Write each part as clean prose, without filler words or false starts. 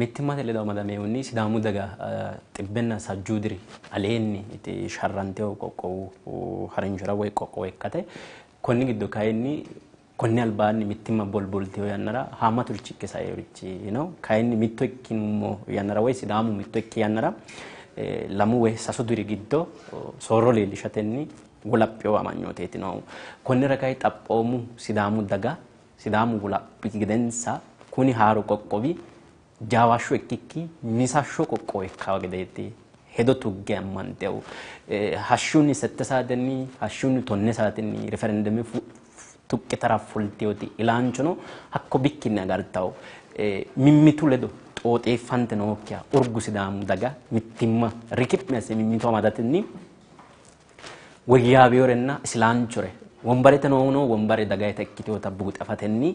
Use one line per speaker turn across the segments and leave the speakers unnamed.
Mittimmate ledo amadamehunni Sidaamu daga xibbenna sajjuu diri aleenni sharranteyo qoqqowu harinshora woy qoqqowo ikkate konni giddo kayinni konni albaanni mittimma bolbolteyo yannara haammaturichi ikke saeerichi no. Kayinni mitto ikkinummo yannara woy Sidaamu mitto ikki yannara lamu woy sasu diri giddo soorro leellishatenni wolaphiyo amanyooteeti noohu. Konnira kayi xaphoomu Sidaamu daga Sidaamu wolaphi gedensa kuni haaru qoqqowi jaawashsho ikkikki misashsho qoqqowo ikkawo gedeeti hedo tugge ammanteyo. Hashshunni 7 saatenni hashshunni 10 saatenni referendumi tuqqitara fulteyoti ilaanchono hakko bikkinni agartawo. Mimmitu ledo xooxeeffante nookkiha urgu Sidaamu daga mittimma riki'mi asse mimmitu amadatenni woyyaawiyorenna isilaanchore wombarete noohuno wombare dagayita ikkiteyota buuxafatenni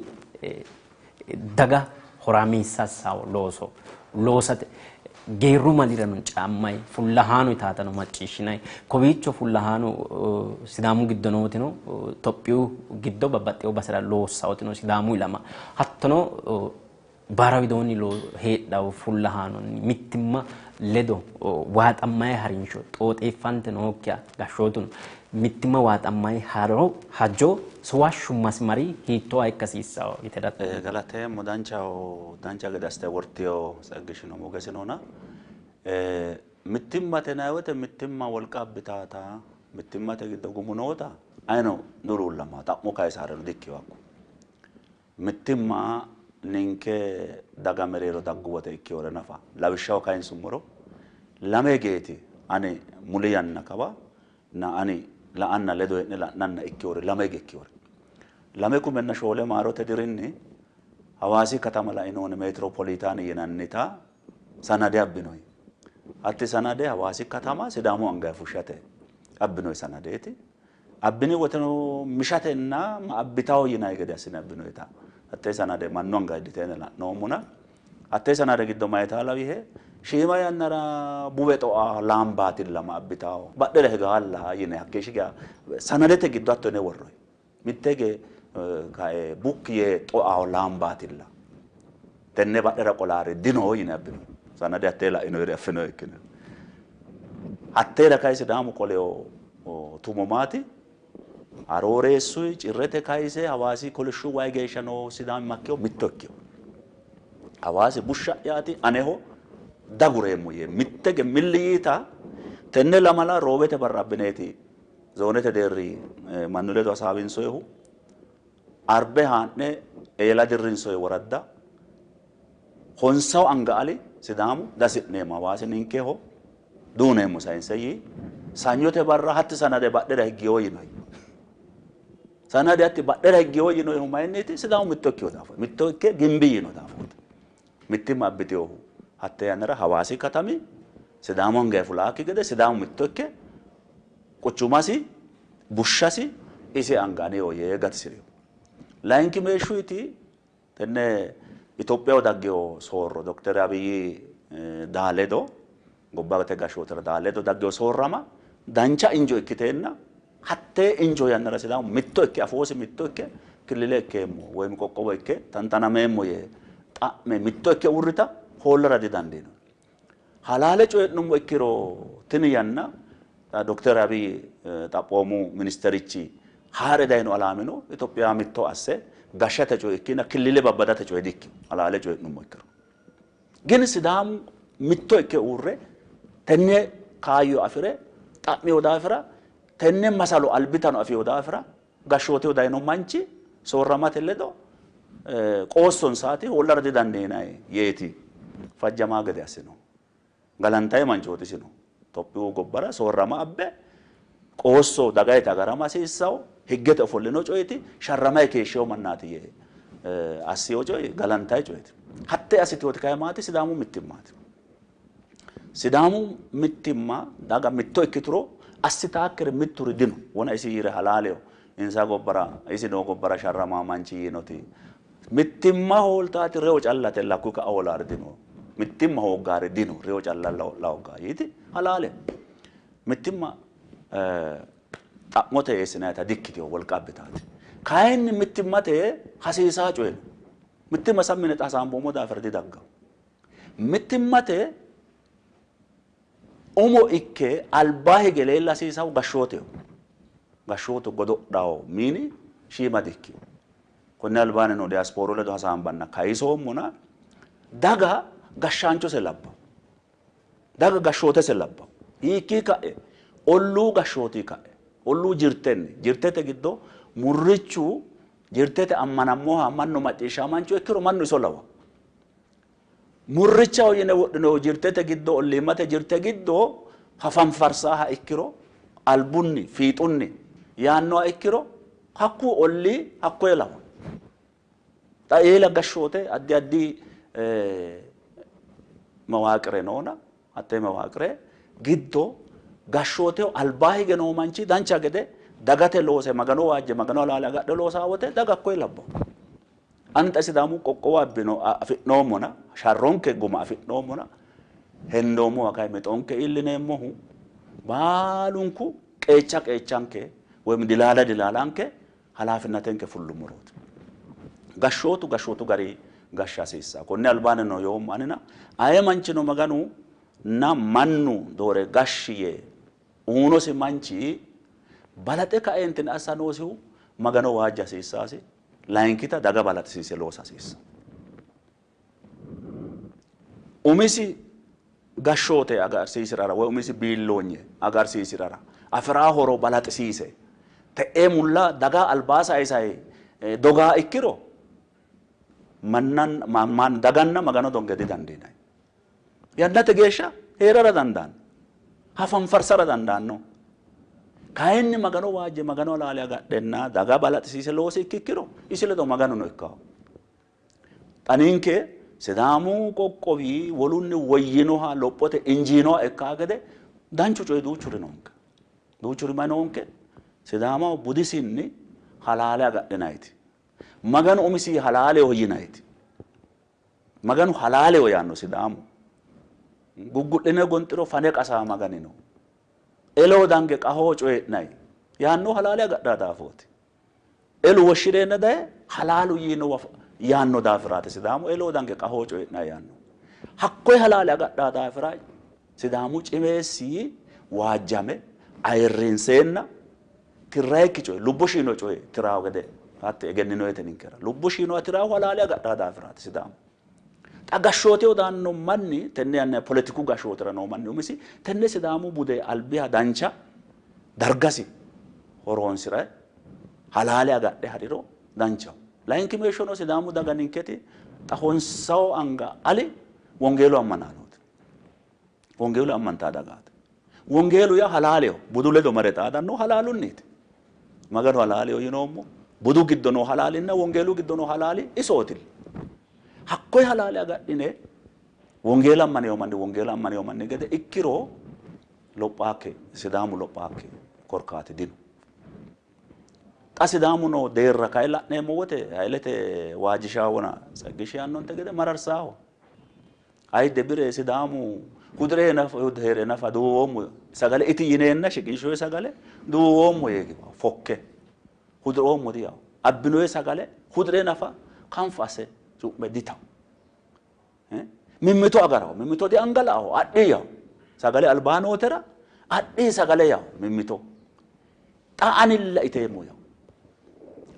daga horaamiissa assawo looso loosate geerru malirano caammay fullahaano yitaatano macciishshinay kowiicho fullahaano Sidaamu giddo nootino Tophiyu giddo babbaxxeyo basera loossawotino Sidaamu ilama hattono baara widoonni heedhawo fullahaanonni mittimma ledo waaxammayi harinsho xooxeeffante nookkiha gashshootuno mittimma waaxammayi haro hajo suwashshu masimari hiittooha ikka hasiissawo yite hedatto?
Galateemmo. Danchaho, dancha gede assite wortiyo Tseggishino Mogesinona. Mittimmate yinanni woyte mittimma wolqa abbitaata, mittimmate giddo gumu noota ayino dihuluullamawo, xa'mo kayisaareno dikkiwo hakku. Mittimma ninke daga mereero daggu wote ikkewore nafa lawishshaho kayinsummoro lame geeti ani muli yanna kawa na ani la'anna ledo hee'ne la'nanna ikkewore lame hige ikkewore. 2004 maarote dirinni Hawaasi katama lainohunni meetiropolitaani yinannita sanade abbinoyi. Hatti sanade Hawaasi katama Sidaamu angayi fushshate abbinoyi sanadeeti. Abbini woteno mishatenna ma abbitawo yinayi gede assine abbinoyita hattee sanade mannu anga idditeene la'noommona hattee sanade giddo mayitaa lawihe shiima yannara buwe xoa laambaatilla ma abbitawo badhera higaalla yine hakkeeshshi geya sanadete giddo hatto yine worroyi. Mitte hige kae bukki yee xoaho laambaatilla tenne badhera qolaari dino yine abbino sanade hattee la'inoyiri affino ikkino. Hatteera kayi Sidaamu qoleyo tumo maati? Arooreessuyi Cirrete kayise Hawaasi kolishshu wayi geeshsha noo Sidaami makkiyo mitto ikkiyo. Hawaasi bushsha'yaati aneho dagureemmo yee mitte hige milli yiita tenne lamala Roobete barra abbineeti zoonete deerri mannu ledo hasaawinsoyihu Arbe haa'ne eela dirrinsoyi woradda honsawo anga ali Sidaamu dasi'neemmo Hawaasi ninkeho duuneemmo sayinse yii. Sanyote barra hatti sanade badhera higgiyo yinoyi. Sanade hatti badhera higgiyo yinoyihu mayinniiti? Sidaamu mitto ikkiyo daafo mitto ikke gimbi yiino daafooti. Mittimma abbiteyohu hatte yannara Hawaasi katami Sidaamu angayi fulaakki gede Sidaamu mitto ikke quchumasi bushshasi isi anga aneho yee gatisiriyo. Layinki meeshshuyti tenne Itophiyaho daggeyo soorro Dokter Abiyi daa ledo gobbate gashshootira daa ledo daggeyo soorrama dancha injo ikkiteenna hattee injo yannara Sidaamu mitto ikke afoosi mitto ikke killile ikkeemmo woyim qoqqowo ikke tantanameemmo yee xa'me mitto ikke uurrita hoollara didandiino. Halaale coyi'nummo ikkiro tini yanna Dokter Abiy xaphoomu ministerichi haa're dayino alaamino Itophiya mitto asse gashshate coye ikkina killile babbadate coye dikkino. Halaale coyi'nummo ikkiro. Gin Sidaamu mitto ikke uurre tenne kaayyo afi're xa'miyo daafira tenne masalo albitano afiyo daafira gashshooteho dayino manchi soorramate ledo qoossonsaati hoollara didandiinanni yeeti fajjamaa gede assino. Galantayi manchooti isino. Tophiyu gobbara soorrama abbe qoosso dagayita agarama hasiissawo higgete ofollino coyiti sharramayi keeshsheyo mannaati yee assiyo coyi galantayi coyiti. Hatte assiteyooti kayi maati? Sidaamu mittimmaati. Sidaamu mittimma daga mitto ikkituro assitaakkiri mitturi dino. Wona isi yiire halaaleho. Insa gobbara isi noo gobbara sharramaa manchi yiinoti mittimma hooltaati reyo callate lakkuyi ka'a hoolaari dino. Mittimma hooggaari dino reyo calla hooggaa yiiti halaale. Mittimma xa'mote eessinayita dikkitino wolqa abbitaati. Kayinni mittimmate hasiisaa coyi no. Mittimma sammine xa hasaamboommo daafira didaggawo. Mittimmate umo ikke albaa hige leella hasiisahu gashshooteho. Gashshootu godo'laho miini shiima dikkino. Konne albaanni noo diyaspooru ledo hasaambanna kayisoommona daga gashshaanchose labbaho. Daga gashshootese labbaho. Hiikkii ka'e? Olluu gashshootii ka'e. Olluu jirtenni. Jirtete giddo murrichu jirtete ammanammoha mannu macciishshaa mancho ikkiro mannu iso lawa. Murrichaho yine wodhinohu jirtete giddo olliimmate jirte giddo hafanfarsaaha ikkiro albunni fiixunni yaannoha ikkiro hakku ollii hakkoye lawa. Xa eela gashshoote addi addi mawaaqire noona hattee mawaaqire giddo gashshooteho albaa hige noo manchi dancha gede dagate loose Magano waajje Magano halaale agadhe loosaa wote daga hakkoye labbaho. Ani xa Sidaamu qoqqowo abbino afi'noommona sharronke guma afi'noommona hendoommowa kayi mixonke iillineemmohu baalunku qeecha qeechanke woyim dilaala dilaalanke halaafinnatenke fullummorooti. Gashshootu gashshootu gari gashsha hasiissaa. Konne albaanni no yoommo anina aye manchino Maganu na mannu doore gashshi yee uunosi manchi balaxe kaeentinni assa noosihu Magano waajja hasiissaasi. Layinkita daga balaxisiise loosa hasiissa. Umisi gashshoote agarsiisirara woy umisi biilloonye agarsiisirara afiraa horo balaxisiise te'ee mulla daga albaa sayisaye dogaa ikkiro mannan daganna Magano donge didandiinanni. Yannate geeshsha heerara dandaanno. Hafanfarsara dandaanno. Kayinni Magano waajje Magano halaale agadhenna daga balaxisiise loosi ikkikkiro isi ledo Maganuno ikkaho. Xa ninke Sidaamu qoqqowi wolunni woyyinoha lophote injiinoha ikkaa gede danchu coyi duuchuri noonke. Duuchuri mayi noonke? Sidaamaho budisinni halaale agadhinayti. Maganu umisi halaaleho yinayti. Maganu halaaleho yaanno Sidaamu. Guggu'line gonxiro fane qasaa Maganino. Eloo dange qahoo coyi'nayi yaanno halaale agadhaa daafooti. Elu woshshireenna daye halaalu yiinowa yaanno daafiraati Sidaamu eloo dange qahoo coyi'nayi yaanno. Hakkoye halaale agadhaa daafira Sidaamu cimeessi waajjame ayirrinseenna tirrayikki coye lubbo shiino coye tiraawo gede hatte egenninoyete ninkera. Lubbo shiinoha tiraahu halaale agadhaa daafiraati Sidaamu. Xa gashshooteho daanno manni tenne yanna poletiku gashshootira noo manni umisi tenne Sidaamu bude albiha dancha dargasi horoonsire halaale agadhe hariro danchaho. Layinki meeshshono Sidaamu daga ninketi xa honsawo anga ali wongeelu ammanaanooti. Wongeelu ammantaa dagaati. Wongeelu yaa halaaleho budu ledo mare xaadanno halaalunniiti. Maganu halaaleho yinoommo budu giddo noo halaalinna wongeelu giddo noo halaali isootilla. Hakkoye halaale agadhine wongeela ammaneyo manni wongeela ammaneyo manni gede ikkiro lophaakke Sidaamu lophaakke korkaati dino. Xa Sidaamu noo deerra kayi la'neemmo wote Hayilete waajjishaawona Tsaggishi yaannonte gede mararsaaho. Ayidde bire Sidaamu hudiree hee're nafa duuwoommo sagale iti yineenna shiqinshoye sagale duuwoommo yee giwa fokke hudiroommo diyawo. Abbinoye sagale hudiree nafa kanfa asse cu'me ditawo. Mimmito agarawo, mimmito diangala'aho, adhi yawo. Sagale albaa nootera adhi sagale yawo mimmito. Xa anilla iteemmo yawo.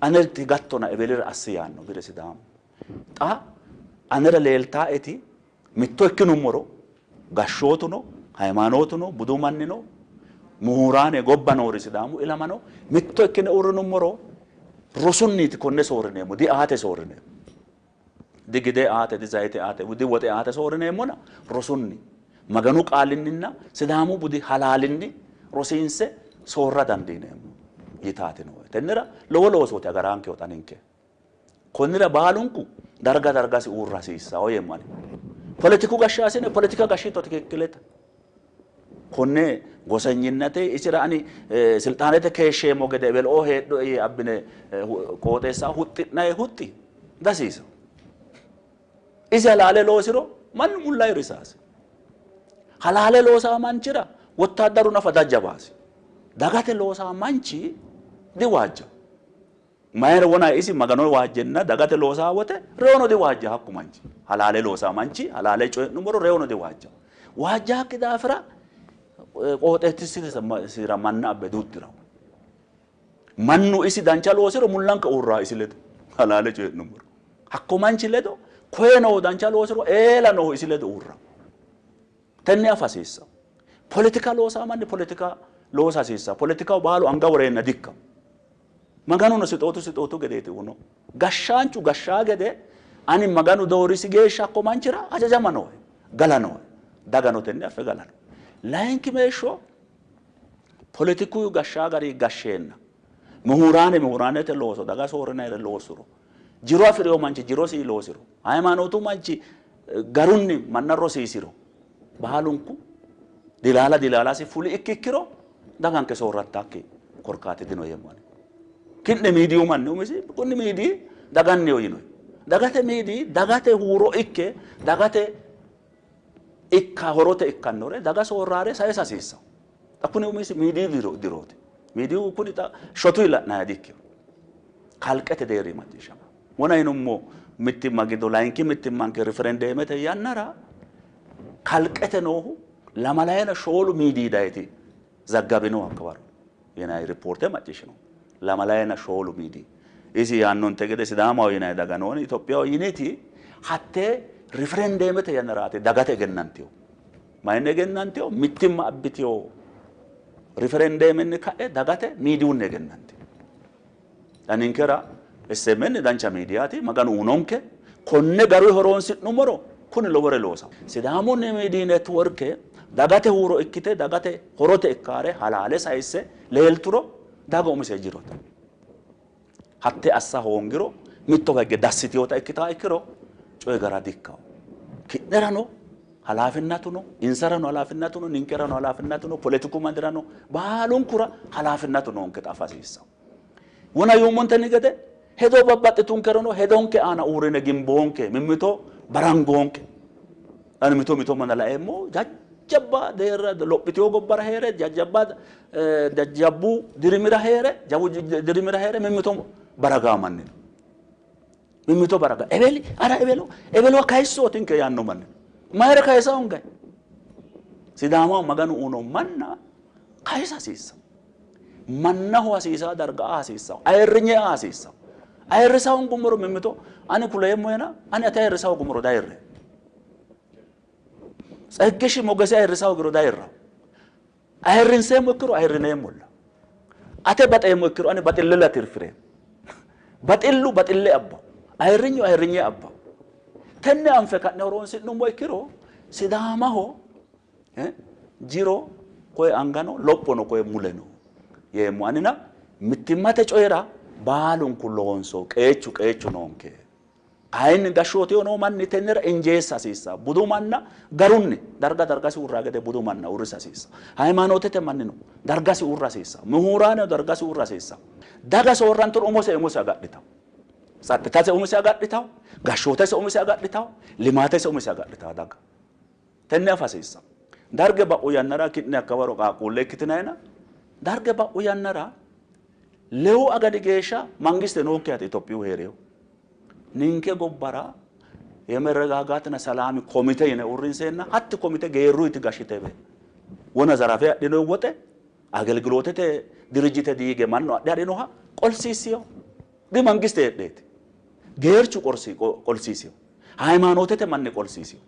Anerti gattona ebelira assi yaanno bire Sidaamu. Xa anera leeltaeti mitto ikkinummoro gashshootuno hayimaanootuno budu mannino muhuraane gobba noori Sidaamu ilamano mitto ikkine uurrinummoro rosunniiti konne soorrineemmo, di aate soorrineemmo. Di gide aate, di zayite aate, di woxe aate soorrineemmona rosunni Maganu qaalinninna Sidaamu budi halaalinni rosiinse soorra dandiineemmo yitaati nooe. Tennera lowo loosooti agaraankeho xa ninke. Konnira baalunku darga dargasi uurra hasiissawo yeemmo ani. Poletiku gashshaasine politika gashshito tikikkilete. Konne gosanyinnate isira ani silxaanete keeshsheemmo gede ebeloo heedho yee abbine qooxeessa huxxi'nayi huxxi dasiisa. Isi halaale loosiro mannu mulla ayirrisaasi. Halaale loosaa manchira wottaaddaru nafa dajjabaasi. Dagate loosaa manchi diwaajja. Mayira wona isi Magano waajjenna dagate loosaa wote reyono diwaajja hakku manchi. Halaale loosaa manchi halaale coyi'nummoro reyono diwaajja. Waajjaakki daafira qooxeessisira manna abbe duuttirawo. Mannu isi dancha loosiro mullanka uurraa isi ledo halaale coyi'nummoro. Hakko manchi ledo koye noohu dancha loosiro eela noohu isi ledo uurra. Tenne afa hasiissawo. Politika loosaa manni politika loosa hasiissawo. Politikaho baalu anga woreenna dikkawo. Maganuno sixootu sixootu gedeeti uno. Gashshaanchu gashshaa gede ani Maganu doorisi geeshsha hakko manchira hajajama noohe, gala noohe. Dagano tenne affe gala no. Layinki meeshsho politiku gashshaa gari gashsheenna muhuraane muhuraanete looso daga soorrinayire loosuro jiro afi'reyo manchi jirosi loosiro hayimaanootu manchi garunni manna rosiisiro baalunku dilaala dilaalasi fuli ikki ikkiro daganke soorrattakki korkaati dino yeemmo ani. Ki'ne miidiyu manni umisi kunni miidii daganniho yinoyi. Dagate miidii dagate huuro ikke dagate ikka horote ikkannore daga soorraare sayisa hasiissawo. Xa kuni umisi miidiyu dirooti. Miidiyu kuni xa shotuyi la'nanniha dikkino. Kalqete deerri macciishshama. Wona yinummo mittimma giddo layinki mittimmanke riferendeemete yannara kalqete noohu lamalayina shoolu miidii dayiti zaggabino hakkawaro yinayi ripoorte macciishshino. Lamalayina shoolu miidii. Isi yaannonte gede Sidaamaho yinayi daga nooni Itophiyaho yiniti hattee riferendeemete yannaraati dagate egennantiyo. Mayinni egennantiyo? Mittimma abbitiyo riferendeemenni ka'e dagate miidiyunni egennantiyo. Xa ninkera SMN dancha miidiyaati Maganu uunonke konne garuyi horoonsi'nummoro kuni lowore loosawo. Sidaamunni miidiyi networke dagate huuro ikkite dagate horote ikkaare halaale sayisse leelturo daga umise jirote. Hatte assa hoongiro mittowa higge dassiteyota ikkitaa ikkiro coyi gara dikkawo. Ki'nerano halaafinnatu no, insarano halaafinnatu no, ninkerano halaafinnatu no, poletiku mannirano baalunkura halaafinnatu noonketa afa hasiissawo. Wona yuummontenni gede hedo babbaxxitunkerono hedonke aana uurrine gimboonke mimmito barangoonke. Ani mito mito manna laeemmo jajjabba deerra lophiteyo gobbara heere jajjabba jajjabbu dirimira heere jawu dirimira heere mimmito baragaamanni no. Mimmito baraga ebeli ara ebelo ebelowa kayissootinke yaanno manni no. Mayira kayisa hongayi? Sidaamaho Maganu uuno manna kayisa hasiissawo. Mannaho hasiisaa darga aa hasiissawo. Ayirrinye aa hasiissawo. Ayirrisa hongummoro mimmito ani kuleemmohena ani ate ayirrisa hoogummoro dayirre. Tseggeshi mogesi ayirrisa hoogiro dayirrawo. Ayirrinseemmo ikkiro ayirrineemmolla. Ate baxeemmo ikkiro ani baxillella tirfireemmo. Baxillu baxille abbawo. Ayirrinyu ayirrinye abbawo. Tenne anfe ka'ne horoonsi'nummo ikkiro Sidaamaho jiro koye angano lophono koye mule no yeemmo anina mittimmate coyira baalunku loonso qeechu qeechu noonke. Kayinni gashshooteho noo manni tennera injeessa hasiissawo. Budu manna garunni darga dargasi uurraa gede budu manna uurrisa hasiissawo. Hayimaanootete mannino dargasi uurra hasiissawo. Muhuraaneno dargasi uurra hasiissawo. Daga soorranturo umose umose agadhitawo. Tsaxxitase umise agadhitawo, gashshootese umise agadhitawo, limaatese umise agadhitawo daga. Tenne afa hasiissawo. Darge ba'u yannara ki'ne hakkawaro qaaqquulle ikkitinayina darge ba'u yannara lewu agani geeshsha mangiste nookkihaati Itophiyu hee'reehu. Ninke gobbara yemerregagatina salaami komite yine uurrinseenna hatti komite geerruyiti gashshitebe wona zarafe adhino woxe agelgilootete dirijjite diige mannu adhe adhinoha qolsiisiyo. Di mangiste heedheeti. Geerchu qolsiisiyo. Hayimaanootete manni qolsiisiyo.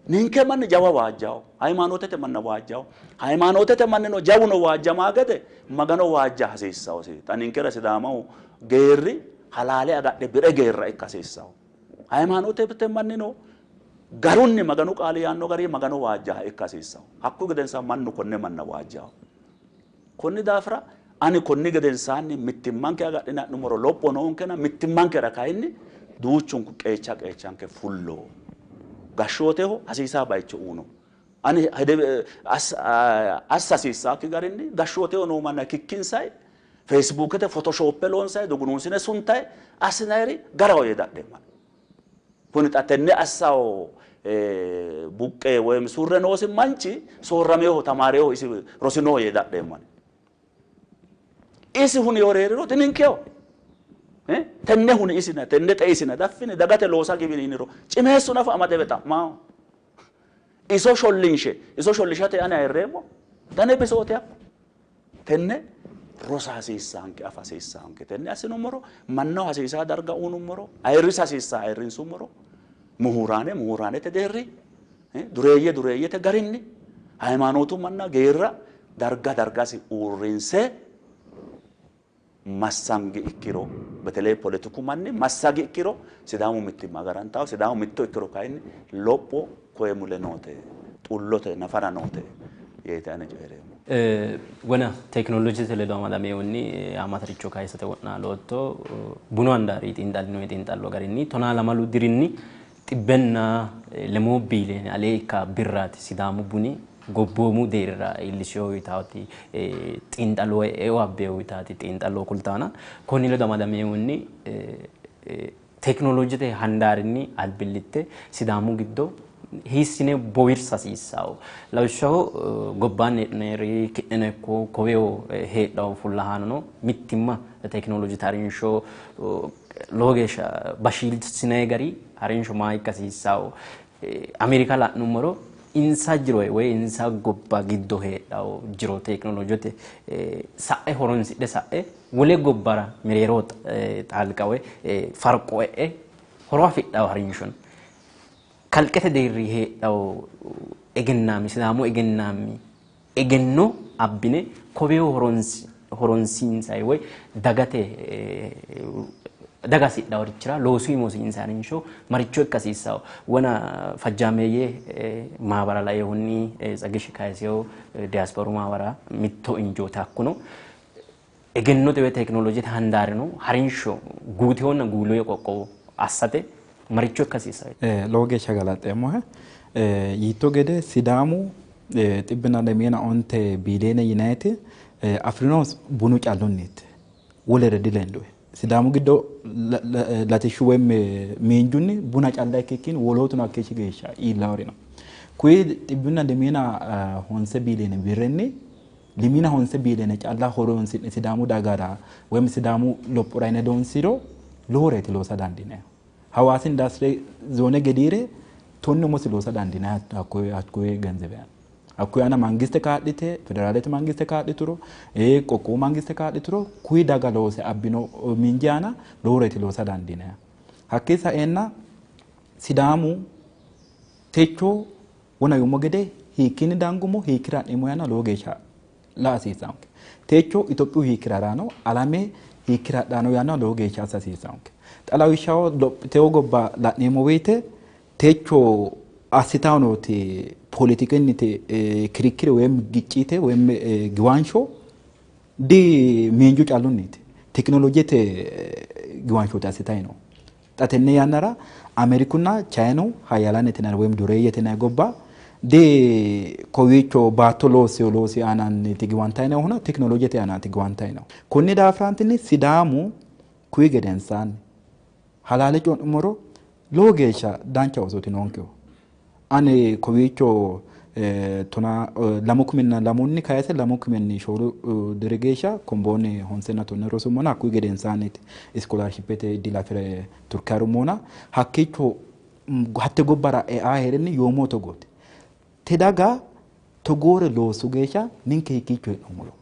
Ninke manni jawa waajjawo. Hayimaanootete manna waajjawo. Hayimaanootete mannino jawuno waajjamaa gede Magano waajja hasiissawosi. Xa ninkera Sidaamaho geerri halaale agadhe bire geerra ikka hasiissawo. Hayimaanootete mannino garunni Maganu qaali yaanno gari Magano waajjaha ikka hasiissawo. Hakku gedensaa mannu konne manna waajjawo. Konni daafira ani konni gedensaanni mittimmanke agadhine ha'nummoro lopho noonkena mittimmankera kayinni duuchunku qeecha qeechanke fullo. Gashshooteho hasiisaa bayicho uuno. Ani assa hasiissaakki garinni gashshooteho noo manna kikkinsayi Feesibuukete fotoshoppe loonsayi dugunuunsine suntayi assinayiri garaho yee dadheemma. Kuni xa tenne assawo buqqee woyim surre noosi manchi soorrameeho tamaareeho isi rosinoho yee dadheemma. Isi huniyore hee'riro dininkeho. Tenne huni isina tenne xeisina daffine dagate loosa giwini yiniro cimeessu nafa amade xa'maawo. Iso shollinshe iso shollishate ane ayirreemmo dane bisooti hakko. Tenne rosa hasiissaanke afa hasiissaanke tenne assinummoro mannaho hasiisaa darga uunummoro ayirrisa hasiissaa ayirrinsummoro muhuraane muhuraanete deerri dureeyye dureeyyete garinni hayimaanootu manna geerra darga dargasi uurrinse massangi ikkiro በተለይ ፖለቲኩ manni massagi ikkiro Sidaamu mittimma agarantawo Sidaamu mitto ikkiro kayinni lopho koye mule noote xullote nafara noote yeete ane coyireemmo.
Wona teekinooloojete ledo amadamehunni amataricho kayisate wo'naalootto bunu handaari xiinxallinoyi xiinxallo garinni 12 dirinni 102 biiliyoone alee ikka birraati Sidaamu buni gobboomu deerrira iillisheyo yitaati xiinxallo eo abbeyo yitaati xiinxallo kultaana konni ledo amadamehunni teekinooloojete handaarinni albillitte Sidaamu giddo hiissine bowirsa hasiissawo lawishshaho gobbaanni heedhinayiri ki'neno ikko koweyo heedhawo fullahaanono mittimma teekinooloojete harinsho lowo geeshsha bashiilsinayi gari harinsho maa ikka hasiissawo Ameerika la'nummoro insa jiro woyi insa gobba giddo heedhawo jiro teekinooloojete sa'e horonsidhe sa'e wole gobbara mereero xaalqa woyi farqo e'e horo afidhawo harinsho no. Kalqete deerri heedhawo egennaami Sidaamu egennaami egenno abbine koweyo horonsiinsayi woyi dagate daga hasidhaworichira loosu hosiinsayi harinsho maricho ikka hasiissawo wona fajjaameeyye maabara laeehunni Tsagish kayiseyo diyaasporu maabara mitto injooti hakkuno egennote woyi teekinooloojete handaarino harinsho guutehonna guuloye qoqqowo assate maricho ikka hasiissawo?
Lowo geeshsha galaxxeemmohe. Yiitto gede Sidaamu 105 biiliyoone yinayiti afirino bunu callunniiti wolere dilendoe. Sidaamu giddo latishshu woyi miinjunni buna calla ikkikkinni wolootuno hakkeeshshi geeshsha iillawori no. Kuyi 105 biiliyoone birrinni 5 biiliyoone calla horonsi'ne Sidaamu dagara woyi Sidaamu lophora yine loonsiro loworeeti loosa dandiinayihu. Hawaasi indastire zoone gediire tonne umosi loosa dandiinayi hakkoye genzebe aana. Hakkuyi aana mangiste kaa'lite federaalete mangiste kaa'lituro qoqqowu mangiste kaa'lituro kuyi daga loose abbino miinji aana loworeeti loosa dandiinayihu. Hakkii saeenna Sidaamu techo wona yuummo gede hiikkiinni dangummo hiikkira ha'neemmo yaanna lowo geeshsha la'a hasiissaanke. Techo Itophiyu hiikkira haraano alame hiikkira hadhaano yaanna lowo geeshsha assa hasiissaanke. Xa lawishshaho lophiteyo gobba la'neemmo woyite techo assitawo nooti poolitikinniti kirikkire woyi giccite woyi giwansho di miinju callunniiti tekinoloojete giwanshooti assitayi no. Xa tenne yannara Ameerikunna Chayinu hayyalanete yinanni woyi dureeyyete yinanni gobba di kowiicho baatto loossiyo loosi aananniiti giwantayi noohuna tekinoloojete aanaati giwantayi noohu. Konni daafiraantinni Sidaamu kuyi gedensaanni halaale coyi'nummoro lowo geeshsha dancha oosooti noonkehu. Ani kowiicho 2002 kayise 2004 diri geeshsha kombooni 9 rosummona hakkuyi gedensaanniiti iskolaarshipete iddila afire Turki harummona hakkiicho hatte gobbara eaa heerenni yoommo togooti. Te daga togoore loosu geeshsha ninke hiikkiicho hee'noommoro.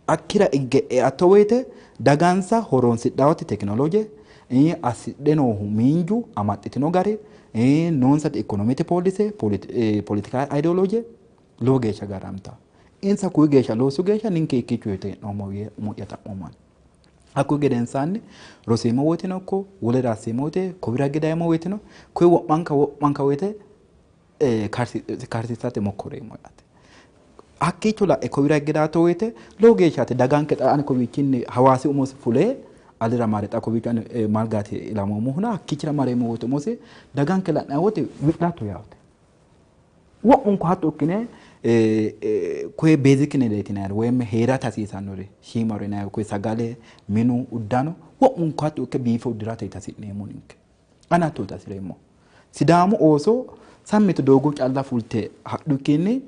Akkira higge eatto woyite dagansa horonsidhawoti tekinolooje assidhe noohu miinju amaxxitino gari noonsati ikonomete poolise politika ayidiolooje lowo geeshsha garamtawo. Insa kuyi geeshsha loosu geeshsha ninke hiikkiicho hee'noommo yee umo'ya xa'moommo. Hakkuyi gedensaanni roseemmo woyiteno ikko wolere asseemmo woyite kowira hige dayeemmo woyiteno koye wo'manka woyite karsiisate mokkoreemmo yaate. Hakkiicho la'e kowira hige daatto woyite lowo geeshshaati daganke xa ani kowiichinni Hawaasi umosi fule alira mare xa kowiicho ani Malgaati ilamoommohuna hakkiichira mareemmo woyite umosi daganke la'nanni woyite wi'latto yaate. Wo'munku hatto ikkine koye basic need yinayiri woyi heerate hasiisannori shiimare yinayiri koye sagale, minu, uddano wo'munku hatto ikke biife uddirate hasi'neemmo ninke. Ani hattooti hasireemmo. Sidaamu ooso sammitu doogo calla fulte hadhukkinni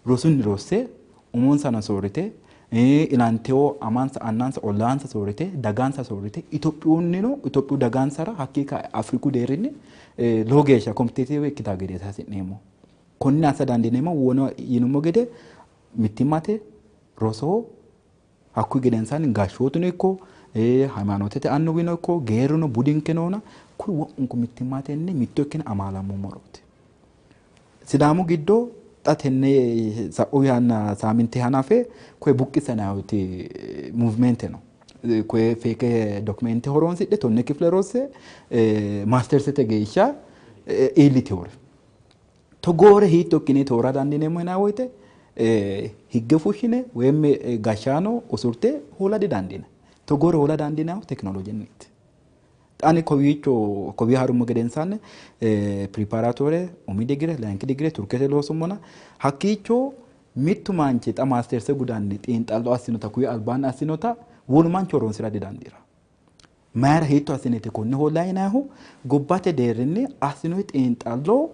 rosunni rosse umonsano soorrite Ilanteo amansa annansa ollaansa soorrite dagansa soorrite Itophiyunnino Itophiyu dagansara hakkii kae Afriku deerrinni lowo geeshsha kompetitive ikkitaa gede hasi'neemmo. Konne assa dandiineemmo wono yinummo gede mittimmate rosoho hakkuyi gedensaanni gashshootuno ikko hayimaanootete annuwino ikko geerruno budinke noona kuri wo'munku mittimmatenni mitto ikkine amaalammummorooti. Sidaamu giddo xa tenne sa'u yanna saaminte hanafe koye buqqisanayti muvimente no. Koye feeke dokumente horonsidhe 10 kifile rosse maastersete geeshsha iilliteyoore. Togoore hiitto ikkine toora dandiineemmo yinanni woyte higge fushshine woyim gashshaano usurte hoola didandiinanni. Togoore hoola dandiinannihu tekinoloojenniiti. Ani kowiicho kowii harummo gedensaanni piripaaraatoore umi digire layinki digire Turkete loosummona hakkiicho mittu manchi xa maasterse gudanni xiinxallo assinota kuyi albaanni assinota wolu manchi horonsira didandiira. Mayira hiitto assinete konne hoolla yinannihu gobbate deerrinni assinoyi xiinxallo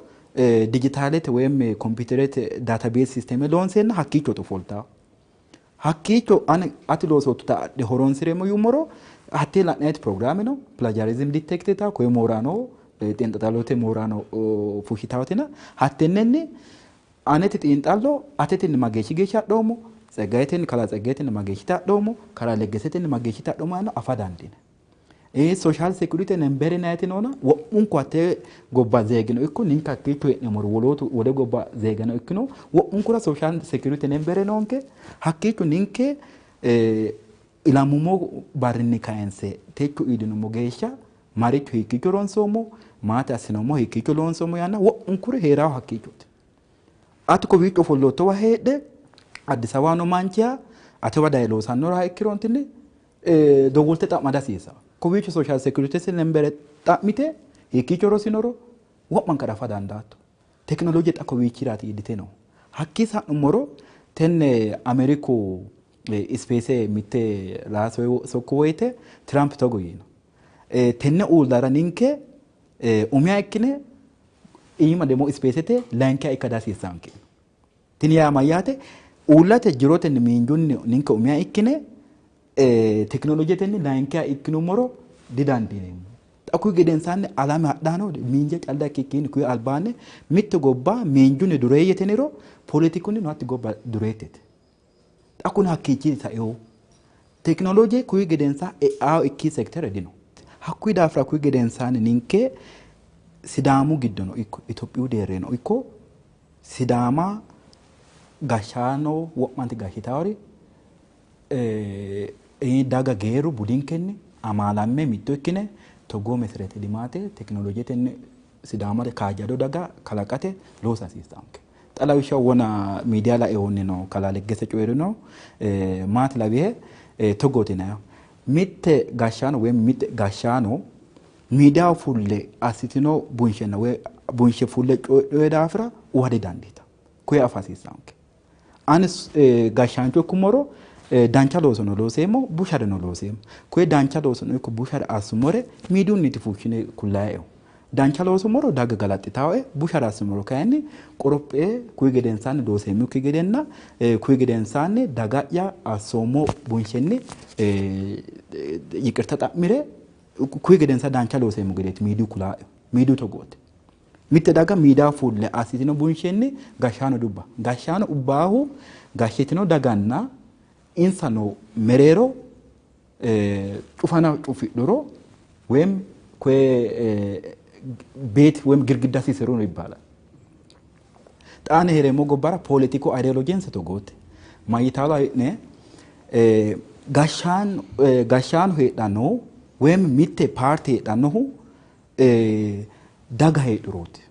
dijitaalete woyim kompiiterete database sisteme loonseenna hakkiicho ofoltaa. Hakkiicho ani ati loosoottota adhe horonsireemmo yuummoro hattee la'nayiti pirogiraame no plagiarism detect taa koye mooraano xiinxallote mooraano fushshitaatina hattennenni aneti xiinxallo atetinni mageeshshi geeshsha adhoommo Tseggayetenni kalaa Tseggayetenni mageeshshita adhoommo kalaa Leggesetenni mageeshshita adhoommo yaanno afa dandiinanni. Social security number yinayiti noona wo'munku hattee gobba zeegino ikko ninke hakkiicho hee'neemmori wolootu wole gobba zeegano ikkino wo'munkura social security number noonke hakkiicho ninke ilammummo barrinni kayinse techo iillinummo geeshsha maricho hiikkiicho ronsoommo maate assinoommo hiikkiicho loonsoommo yaanna wo'munkuri heeraahu hakkiichooti. Ati kowiicho ofolloottowa heedhe Addis Ababa noo manchiha atewa daye loosannoha ikkirontinni dowwolte xa'ma dihasiissanno. Kowiicho social security number xa'mite hiikkiicho rosinoro wo'manka afa dandaatto. Tekinolooje xa kowiichiraati iillite noohu. Hakkii sa'nummoro tenne Ameeriku ispeese mitte sokku woyte Tiraamp togo yiino. Tenne uullara ninke umiha ikkine iima demo ispeesete layinkiha ikka dihasiissanke. Tini yaa mayyaate uullate jirotenni miinjunni ninke umiha ikkine tekinoloojetenni layinkiha ikkinummoro didandiineemmo. Xa kuyi gedensaanni alame hadhaano miinja calla ikkikkiinni kuyi albaanni mitte gobba miinjunni dureeyyeteniro poolitikunni hatti gobba dureettete. Xa kuni hakkiichi saeho. Tekinolooje kuyi gedensaa e'aa ikki sektere dino. Hakkuyi daafira kuyi gedensaanni ninke Sidaamu giddono ikko Itophiyu deerreno ikko Sidaama gashshaano wo'manti gashshitaari daga geerru budinkenni amaalamme mitto ikkine togoo meserete limaate tekinoloojetenni Sidaamate kaajjado daga kalaqate loosa hasiissanke. Xa lawishshaho wona miidiya laeehunni no kalaa Leggese coyi'rino maati lawihe togooti yinayihu mitte gashshaano woyim mitte gashshaano miidiyaho fulle assitino bunshenna woy bunshe fulle coyidhino daafira uwa didandiita. Koye afa hasiissanke. Ani gashshaancho ikkummoro dancha loosono looseemmo bushareno looseemmo. Koye dancha loosono ikko bushare assummore miidiyunniti fushshine kullayeehu. Dancha loosummoro daga galaxxitaae bushare assummoro kayinni qorophee kuyi gedensaanni looseemmokki gedenna kuyi gedensaanni daga'ya assoommo bunshenni yiqirta xa'mire kuyi gedensa dancha looseemmo gedeeti miidiyu kulaae. Miidiyu togooti. Mitte daga miidiyaa fulle assitino bunshenni gashshaano dubba. Gashshaano ubbaahu gashshitino daganna insa no mereero cufana cufidhuro woyim koye ቤት ወይም ግድግዳ ሲሰሩ ነው ይባላል። ጣን ሄሬሞ ጎባራ ፖለቲኮ አይዲዮሎጂንስ togooti ማይታላ ነ ጋሻን ጋሻን heedhannohu ወይም mitte paarte heedhannohu daga heedhurooti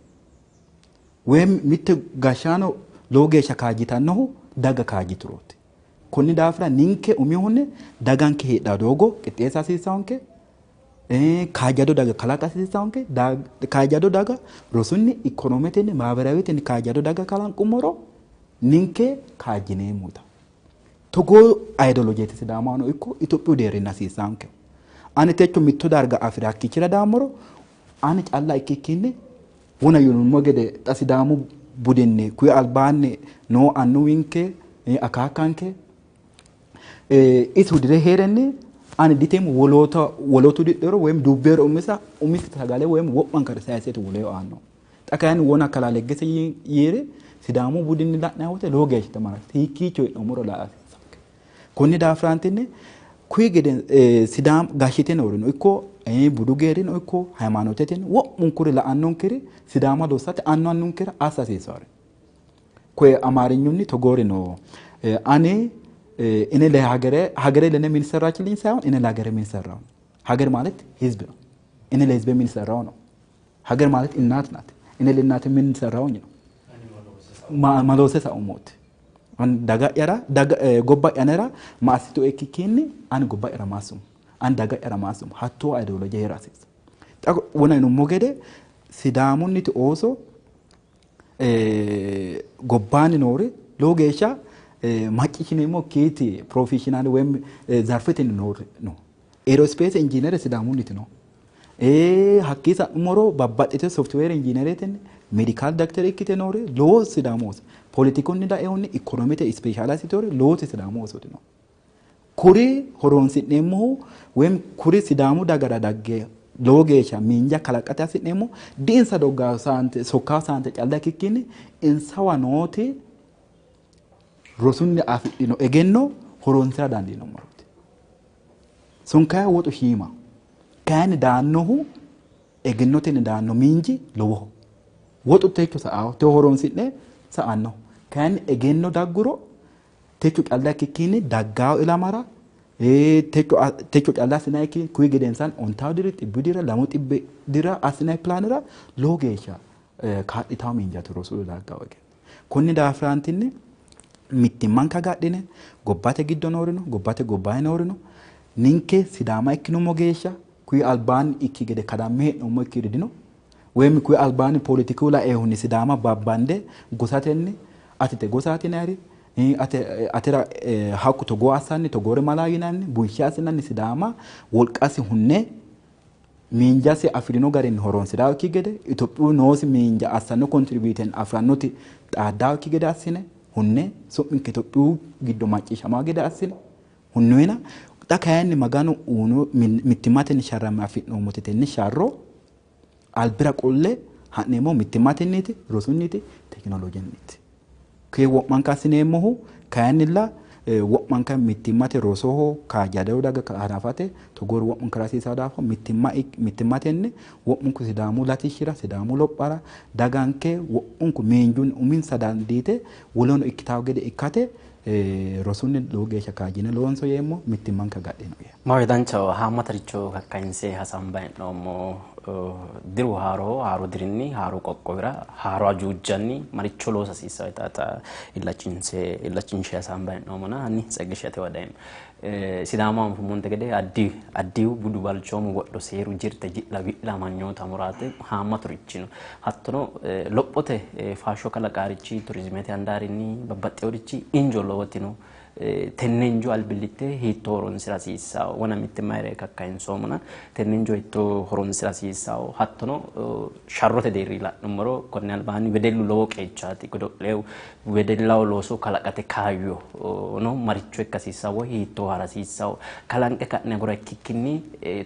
ወይም mitte gashshaano lowo geeshsha kaajjitannohu daga kaajjiturooti. Konni daafira ninke umihunni daganke heedhaa doogo qixxeessa hasiissanke kaajjado daga kalaqa hasiissanke kaajjado daga rosunni ikkonometenni maabarawetenni kaajjado daga kalanqummoro ninke kaajjineemmota. Togoo ayidoolojeeti Sidaamahono ikko Itophiyu deerrinni hasiissanke. Ani techo mitto darga afire hakkiichira daammoro ani calla ikkikkinni wona yinummo gede xa Sidaamu budinni kuyi albaanni noo annuwinke akaakkanke Isi hudire heerenni ani diteemmo wolootu didhero woyim dubbeero umisa umisi sagale woyim wo'mankare sayiseeti woleho aanno. Xa kayinni wona kalaa Leggese yiire Sidaamu budinni la'nanni woyte lowo geeshsha tamarati hiikkiicho hee'noommoro la hasiissanke. Konni daafiraantinni kuyi gede Sidaam gashshite noorino ikko budu geerrino ikko hayimaanoteteno wo'munkuri la'annonkeri Sidaama lossate annu annunkera assa hasiissaare. Koye amaarinyunni togoori no ani እኔ ለሀገሬ ሀገሬ ለእኔ ምን ሰራችልኝ ሳይሆን እኔ ለሀገሬ ምን ሰራው ነው። ሀገር ማለት ህዝብ ነው። እኔ ለህዝቤ ምን ሰራው ነው። ሀገር ማለት እናት ናት። እኔ ለእናቴ ምን ሰራውኝ ነው። maloose saummooti. An daga'yara gobba'yanera ma assitue ikkikkinni ani gobba'yara ma assummo, ani daga'yara ma assummo hattoo ideology heera hasiissa. Xa wona yinummo gede Sidaamunniti ooso gobbaanni noori lowo geeshsha macciishshineemmokkiiti professional woyim zarfetenni noori no. Aerospace engineer Sidaamunniti no. Hakkii sa'nummoro babbaxxite software engineeretenni medical doctor ikkite noori lowo Sidaamu ooso politikunni laehunni ikonomete specialist tori lowoti Sidaamu oosooti no. Kuri horonsi'neemmohu woyim kuri Sidaamu dagara dagge lowo geeshsha miinja kalaqate hasi'neemmo diinsa doggaa saante sokkaa saante calla ikkikkinni insawa nooti rosunni afidhino egenno horonsira dandiinummorooti. Sun kayi woxu shiima kayinni daannohu egennotenni daanno miinji lowoho. Woxu techo sa'aho techo horonsi'ne sa'anno kayinni egenno dagguro techo calla ikkikkinni daggawo ilamara techo calla assinayikki kuyi gedensaanni ontawu diri xibbu dira lamu xibbi dira assinayi pilaanera lowo geeshsha kaa'litawo miinjaati rosu daggawo egenno. Konni daafiraantinni mittimmanka agadhine gobbate giddo noorino gobbate gobbaanni noorino ninke Sidaama ikkinummo geeshsha kuyi albaanni ikki gede kadamme hee'noommo ikkiri dino. Woyim kuyi albaanni politiku laehunni Sidaama babbande gosatenni atete gosaati yinayiri, atera hakku togoo assanni togoore malaa yinanni bunshe assinanni Sidaama wolqasi hunne miinjasi afirino garinni horonsi'raakki gede Itophiyu noosi miinja assanno kontribiuten afirannoti xaaddaakki gede assine hunne su'minke Itophiyu giddo macciishshamaa gede assine hunnoyina xa kayinni Maganu uuno mittimmatenni sharramme afi'noommoti tenne sharro albira qolle ha'neemmo mittimmatenniiti rosunniiti tekinoloojenniiti. Kee wo'manka assineemmohu kayinnilla wo'manka mittimmate rosoho kaajjado daga hanafate togoori wo'munkura hasiisawo daafo mittimmatenni wo'munku Sidaamu latishshira Sidaamu lophara daganke wo'munku miinjunni uminsa dandiite woleno ikkitawo gede ikkate rosunni lowo geeshsha kaajjine loonso yeemmo mittimmanka agadhino yeemmo.
Maahoyye danchaho haammataricho kakkayinse hasaambanni hee'noommo diru haaro haaru dirinni haaru qoqqowira haaro ajuujanni maricho loosa hasiissawo yitaata illachinshe hasaambanni hee'noommona hanni Tseggishsha atewa dayeemmo. Sidaamu anfummonte gede addihu budu balchoomu wodho seeru jirte ji'la wi'la amanyoota muraate haammaturichi no. Hattono lophote faasho kalaqaarichi turizimete handaarinni babbaxxeworichi injo lowoti no. Tenne injo albillitte hiittoo horonsira hasiissawo wona mitte mayire kakkayinsoomona tenne injo hiittoo horonsira hasiissawo hattono sharrote deerri la'nummoro konni albaanni wedellu lowo qeechaati godo'leewu wedellaho looso kalaqate kaayyo no maricho ikka hasiissawo woy hiittoo hara hasiissawo kalanqe ka'ne agura ikkikkinni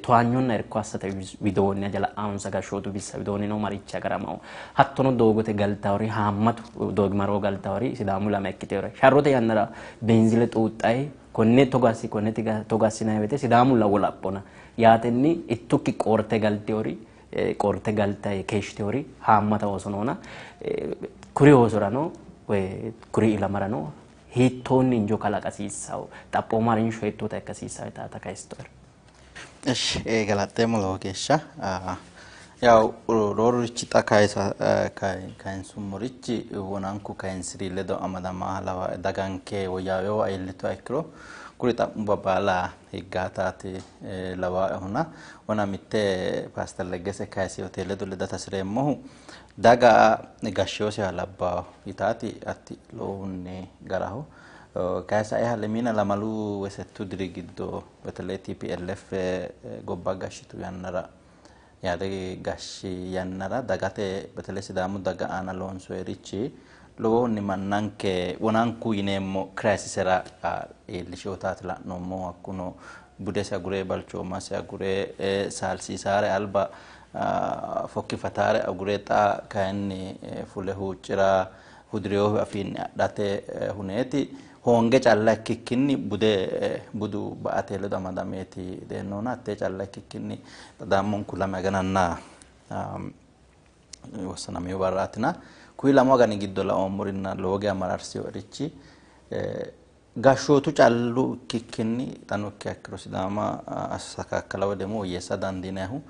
towaanyonna irko assate widoonni haja la'aansa gashshootu bissa widoonni no marichi agaramawo hattono doogote galtawori haammatu doogimaroo galtawori Sidaamu ilama ikkitewore sharrote yannara beenzile xuuxxayi konne togo assi konne togo assinanni woyte Sidaamu lawo laphona yaatenni ittukki qoorte galtewori qoorte galtayi keeshshtewori haammata ooso noona kuri oosorano woy kuri ilamarano hiittoonni injo kalaqa hasiissawo xaphooma harinsho hiittoota ikka hasiissawo yitaata kayisitoere.
Eshi galaxxeemmo lowo geeshsha yaw roorurichi xa kayinsummorichi wonanku kayinsiri ledo amadama lawa daganke woyyaawewa iillituha ikkiro kuri xa'mubba baala higgaataati lawaehuna wona mitte Paaster Leggese kayisewoti ledo ledate hasireemmohu daga gashsheyoseha labbawo yitaati atti lowohunni garaho. Kayi saeha lemina lamalu woyi settu diri giddo በተለይ TPLF gobba gashshitu yannara yaade gashshi yannara dagate በተለይ Sidaamu daga aana loonsoyirichi Lowohunni mannanke wonanku yineemmo crisisera iillishewotaati la'noommohu. Hakkuno budesi agure balchoomasi agure saalsiisaare alba fokkifataare agure xa kayinni fule huuccira hudireyohu afiinni adhate huneeti hoonge calla ikkikkinni bude budu ba"ate ledo amadameeti deennona hattee calla ikkikkinni xadaammonku lame agananna wossanameyo barraatina kuyi lamu agani giddo laoommorinna lowo geya mararsiyoerichi gashshootu callu ikkikkinni xano ikkiha ikkiro Sidaama asakakkala woy ደግሞ woyyeessa dandiinayihu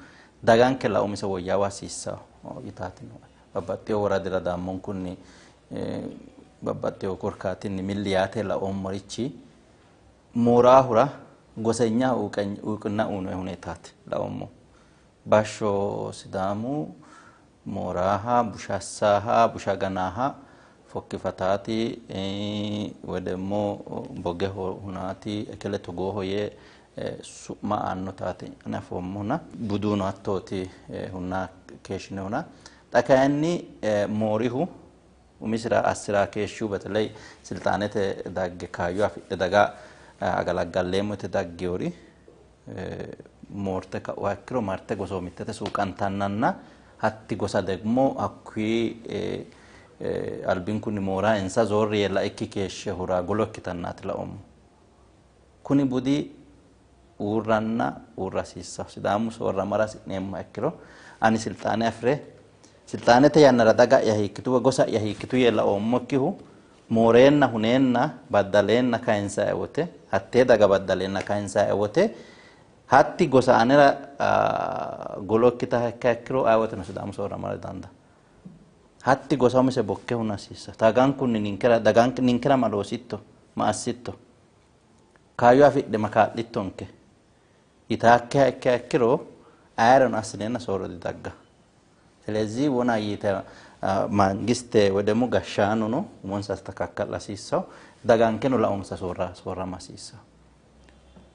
daganke la umise woyyaawa hasiissawo yitaati nooe. Babbaxxewo woradira daammonkunni babbaxxewo korkaatinni milli yaate laoommorichi mooraahura gosenya uqinna uyinoyi huneetaati laoommo. Bashsho Sidaamu mooraha busha assaaha busha ganaaha fokkifataati woy ደግሞ bogeho hunaati ekele togooho yee su'ma aannotaati ane afoommohuna buduno hattooti hunna keeshshinohuna xa kayinni moorihu umisira assira keeshshihu በተለይ silxaanete dagge kaayyo afidhe daga agalaggalleemmo yite daggewori moorte ka'uha ikkiro marte gosoomittete suuqantannanna hatti gosa ደግሞ hakkuyi albinkunni moora insa zoorri yee laikki keeshshehura golo ikkitannaati laoommo. Kuni budi uurranna uurra hasiissawo. Sidaamu soorramara hasi'neemmoha ikkiro ani silxaane afire silxaanete yannara daga'ya hiikkitu woy gosa'ya hiikkitu yee laoommokkihu mooreenna huneenna baddaleenna kayinsae wote hattee daga baddaleenna kayinsae wote hatti gosa anera golo ikkitaha ikkiha ikkiro aye woteno Sidaamu soorramara dandaanno. Hatti gosa umise bokke huna hasiissawo. Dagankunni ninkera daganke ninkera ma loositto ma assitto kaayyo afidhe ma kaa'littonke yitaakkiha ikkiha ikkiro ayereno assineenna soorro didagga. ስለዚህ wona yite mangiste ወይ ደግሞ gashshaanono umonsa astakakka'la hasiissawo dagankeno laonsa soorrama hasiissawo.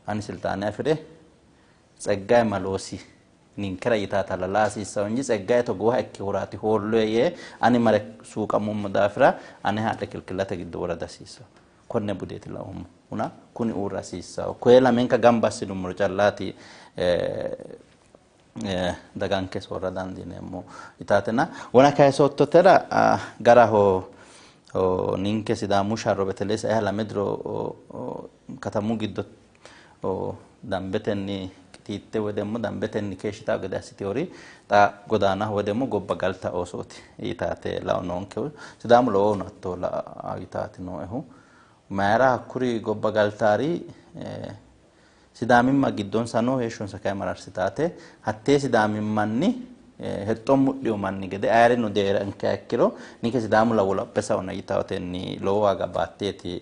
Ani silxaane afire Tseggaye maloosi ninkera yitaata lala hasiissawo እንጂ Tseggaye togooha ikkehuraati hoolloe yee ani mare suuqamummo daafira ane haadhe kilkillate giddo wora dihasiissawo. Konne budeeti laoommo huna kuni uurra hasiissawo. Koye lamenka gamba assinummoro callaati daganke soorra dandiineemmo yitaatena wona kayisoottotera garaho ninke Sidaamu sharro በተለይ saiha lame diro katamu giddo dambetenni qitiitte woy ደግሞ dambetenni keeshshitawo gede assitewori xa godaanaho woy ደግሞ gobba galta oosooti yitaate lao noonkehu. Sidaamu lowohuno hatto la"a yitaati nooehu. Mayira hakkuri gobba galtaari Sidaamimma giddonsa noo heeshshonsa kayi mararsitaate hattee sidaamimmanni hexxo mudhiyo manni gede ayerino deerankeha ikkiro ninke Sidaamu lawo laphe saona yitawotenni lowo waaga baatteeti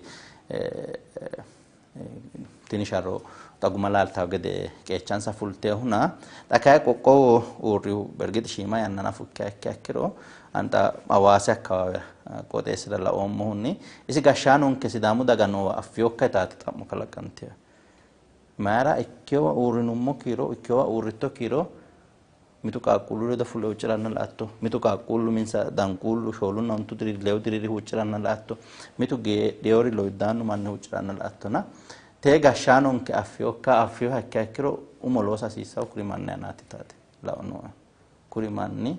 tini sharro xa guma laaltawo gede qeechansa fulteehuna xa kayi qoqqowu uurrihu bergix shiima yanna nafu ikkiha ikkiha ikkiro ani xa Hawaasi akkawaawera qooxeessira laoommohunni isi gashshaanonke Sidaamu daga noowa affiyokka yitaati xa'mo kalaqanteyo. Mayira ikkewa uurrinummo kiiro ikkewa uurritto kiiro mitu qaaqquullu ledo fule huucciranna la"atto, mitu qaaqquullu minsa danquullu shoolunna ontu diri lewu diriri huucciranna la"atto, mitu geedheyori loyiddaannu manni huucciranna la"attona tee gashshaanonke affiyokka affiyoha ikkiha ikkiro umo loosa hasiissawo kuri manni aanaati yitaati lao nooe. Kuri manni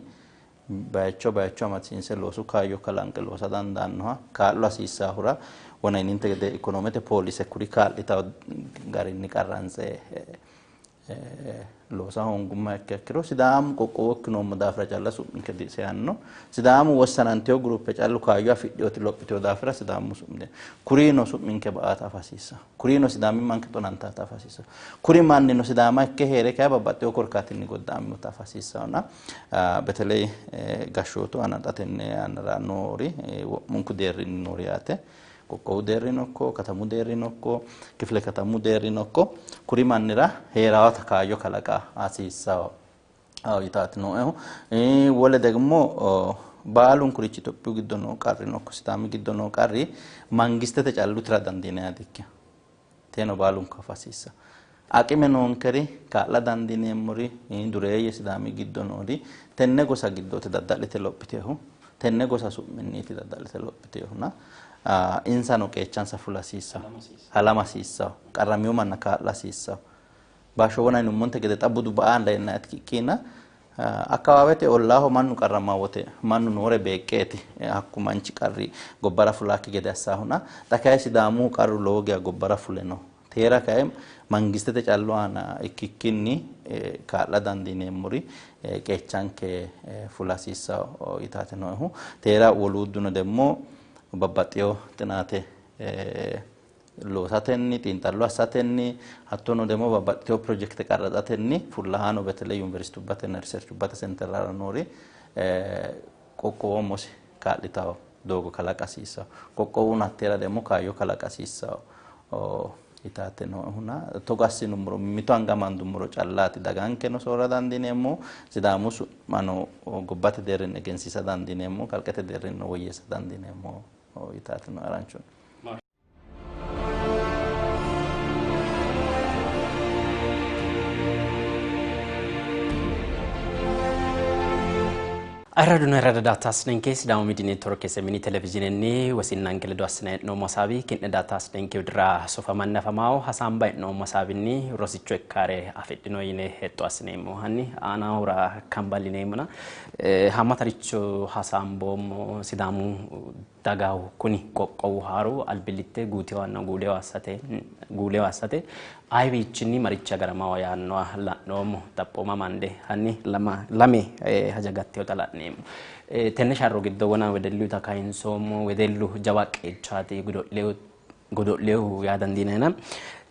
bayicho bayicho amadisiinse loosu kaayyo kalanqe loosa dandaannoha kaa'lo hasiissaahura wona yininte gede ikonoomete poolise kuri kaa'litawo garinni qarranse loosa hoongummoha ikkiha ikkiro Sidaamu qoqqowo ikkinoommo daafira calla su'minke diseyanno. Sidaamu wossananteyo guruppe callu kaayyo afidheyoti lophiteyo daafira Sidaamu su'mi kurino su'minke ba"aata afa hasiissawo. Kurino sidaamimmanke xonantaata afa hasiissawo. Kuri mannino Sidaama ikke heere kayi babbaxxeyo korkaatinni godda'aminota afa hasiissawona በተለይ gashshootu aana xa tenne yannara noori wo'munku deerrinni noori yaate qoqqowu deerrino ikko katamu deerrino ikko kifile katamu deerrino ikko kuri mannira heeraawota kaayyo kalaqa hasiissawo yitaati nooehu. Wole ደግሞ baalunkurichi Itophiyu giddo noo qarrino ikko Sidaami giddo noo qarri mangistete callu tira dandiinanniha dikkino. Teeno baalunku afa hasiissawo. Aqime noonkeri kaa'la dandiineemmori dureeyye Sidaami giddo noori tenne gosa giddooti dadda'lite lophitehu Tenne gosa su'minniiti daddalite lophitinohuna insano qeechansa fula hasiissawo, halama hasiissawo, qarramiyo manna kaa'la hasiissawo. Baasho wona yinummonte gede xa budu ba'aan leenna ikkikkiina akkawaawete ollaaho mannu qarramaa wote mannu noore beeqqeeti hakku manchi qarri gobbara fulaakki gede assaahuna xa kayi Sidaamu qarru lowo geya gobbara fule no. Teera kayi mangistete callu aana ikkikkinni kaa'la dandiineemmori qeechanke fula hasiissawo yitaate noohu. Teera woluudduno demmo babbaxxeyo xinaate loosatenni xiinxallo assatenni hattono demmo babbaxxiteyo pirojekte qarraxatenni fullahaano beteley yuniversitubbatenna riserchubbate senterrara noori qoqqowo umosi kaa'litawo doogo kalaqa hasiissawo. Qoqqowuno hatteera demmo kaayyo kalaqa hasiissawo yitaate noohuna togo assinummoro mimmito anga amandummoro callaati dagankeno soorra dandiineemmo, Sidaamu su'mano gobbate deerrinni egensiisa dandiineemmo, kalqete deerrinnino woyyeessa dandiineemmo yitaate noo haranchunni.
Ayirraduna ayirrada daataasnenke Sidaamu Miidiyi Neetworke mini televizhiinenni wosinnanke ledo assina hee'noommo hasaawi ki'ne daataasnenke widira sofamanni afamawo hasaamba hee'noommo hasaawinni rosicho ikkaare afidhino yine hexxo assineemmo. Hanni aanahura kamballineemmona haammataricho hasaamboommo Sidaamu dagahu kuni qoqqowu haaru albillitte guutewanna guulewa assate ayiwiichinni marichi agaramawa yaannoha la'noommo. Xaphooma mande hanni lame haja gatteyota la'neemmo. Tenne sharro giddo wona wedelluta kayinsoommo. Wedellu jawa qeechaati godo'lehu yaa dandiinayina.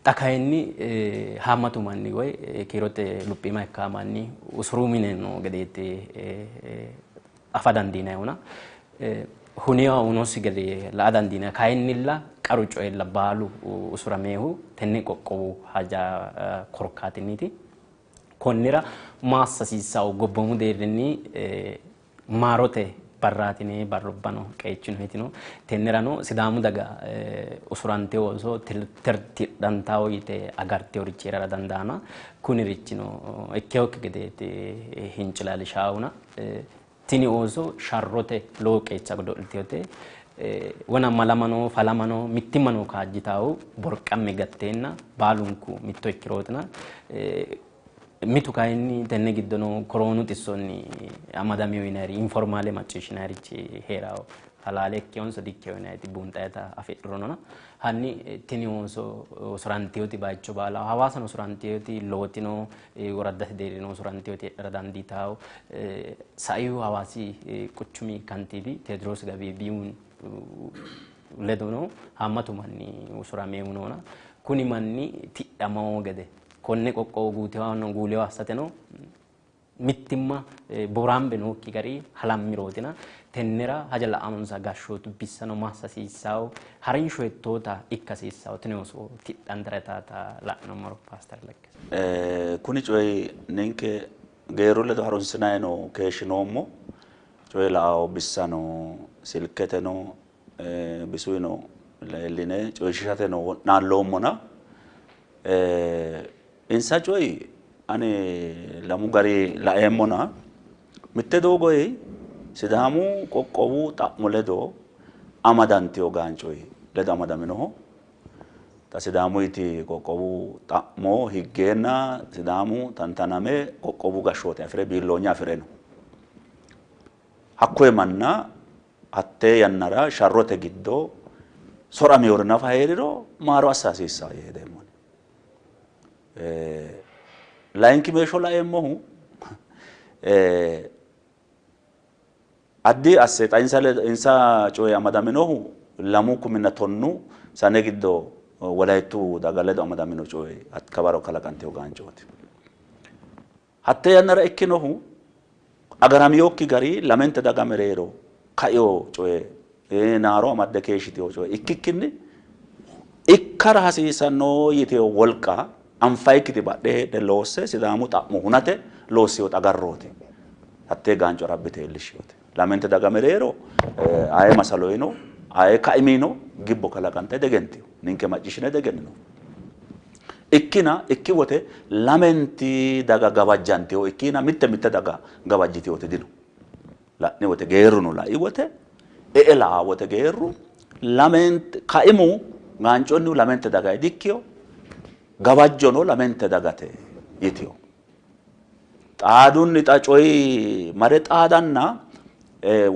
Xa kayinni haammatu manni woy kiirote luphiima ikkaa manni usuru mine noo gedeeti afa dandiinayihuna. Huniwa unosi gede la'a dandiinay kayinnilla qaru coyilla baalu usurameehu tenne qoqqowu haja korkaatinniiti. Konnira maassa hasiissawo gobboomu deerrinni maarote barraatine barrubbano qeechino hitino. Tennerano Sidaamu daga usurante ooso tirtidhantawo yite agarte richi heerara dandaana. Kunirichino ikkewokki gedeeti hincilaallishaawuna. Tini ooso sharrote lowo qeecha godo'liteyote wona malamano falamano mittimmano kaajjitawo borqamme gatteenna baalunku mitto ikkirootina. Mitu kayinni tenne giddono koroonu xissonni amadamiyo yinayiri informaale macciishshinayirichi heerawo halaale ikkeyonso dikkeyo yinayiti buunxayita afidhuronona. Hanni tini ooso usuranteyoti bayicho baala Hawaasano usuranteyoti lowotino woraddate deerrino usuranteyoti heedhara dandiitawo. Saihu Hawaasi quchumi kantiibi Teediroos Gabeebiyuun ledono haammatu manni usurameehu noona. Kuni manni tidhamawo gede konne qoqqowo guutewanno guulewa assateno mittimma boraambe nookki gari halammirootina. Tennera haja la'anonsa gashshootu bissano massa hasiissawo harinsho hettoota ikka hasiissawo tini ooso tidhantara yitaata la'nummoro Paaster Leggese.
Kuni coyi ninke geerru ledo harunsinanni no keeshshinoommo. Coyi la'awo bissano silketeno bisuyino leelline coyishiishateno wo'naalloommona. Insa coyi ani lamu gari laeemmona. Mitte doogoyi Sidaamu qoqqowu xa'mo ledo amadanteyo gaancoyi ledo amadaminoho. Xa Sidaamuyiti qoqqowu xa'mo higgeenna Sidaamu tantaname qoqqowu gashshoote afire biilloonya afire no. Hakkoye manna hattee yannara sharrote giddo soramiyori nafa heeriro maaro assa hasiissawo yee hedeemmo. Layinki meeshsho laeemmohu addi asse xa insa coyi amadaminohu 2010 sane giddo Wolayittu daga ledo amadamino coyi kabaro kalaqanteyo gaancooti. Hatte yannara ikkinohu agaramiyokki gari lamente daga mereero kaio coye naaro amadde keeshshiteyo coye ikkikkinni ikkara hasiisanno yiteyo wolqa anfayikkiti badhe heedhe loosse Sidaamu xa'mo hunate loossiyo xagarrooti. Hattee gaanco rabbite iillishshiyote. Lamente daga mereero aye masaloyino aye kaimino gibbo kalaqante degentiyo ninke macciishshine degennino. Ikkina ikki wote lamenti daga gawajjanteyo ikkina mitte mitte daga gawajjiteyote dino. La'ni wote geerruno lai wote e'e la'a wote geerru lamente kaimu gaanconnihu lamente daga dikkiyo gawajjono lamente dagate yitiyo. Xaadunni xa coyi mare xaadanna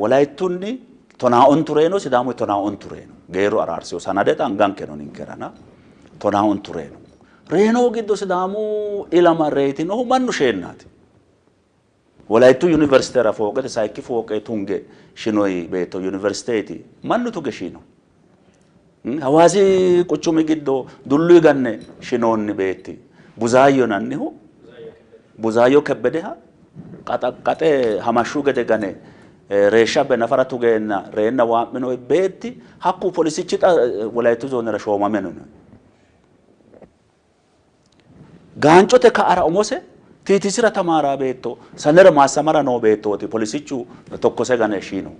Wolayittunni 12 reeno Sidaamu 12 reeno geerru araarsiyo sanade xa angankeno ninkerana 12 reeno. Reeno giddo Sidaamu ilama reyitinohu mannu sheennaati. Wolayittu yuniversitera fooqete sayikki fooqe tunge shinoyi beetto yuniversiteeti mannu tuge shino. Hawaasi quchumi giddo dulluyi ganne shinoonni beetti Buzaayyo yinannihu Buzaayyo Kebbedeha qaxaqqaxe hamashshu gede gane reeshsha abbe nafara tugeenna reenna waa'minoyi beetti hakku polisichi xa Wolayittu zoonera shoomame no. Gaancote ka'ara umose tiitisira tamaara beetto sanera maassamara noo beettooti polisichu tokkose gane shiino.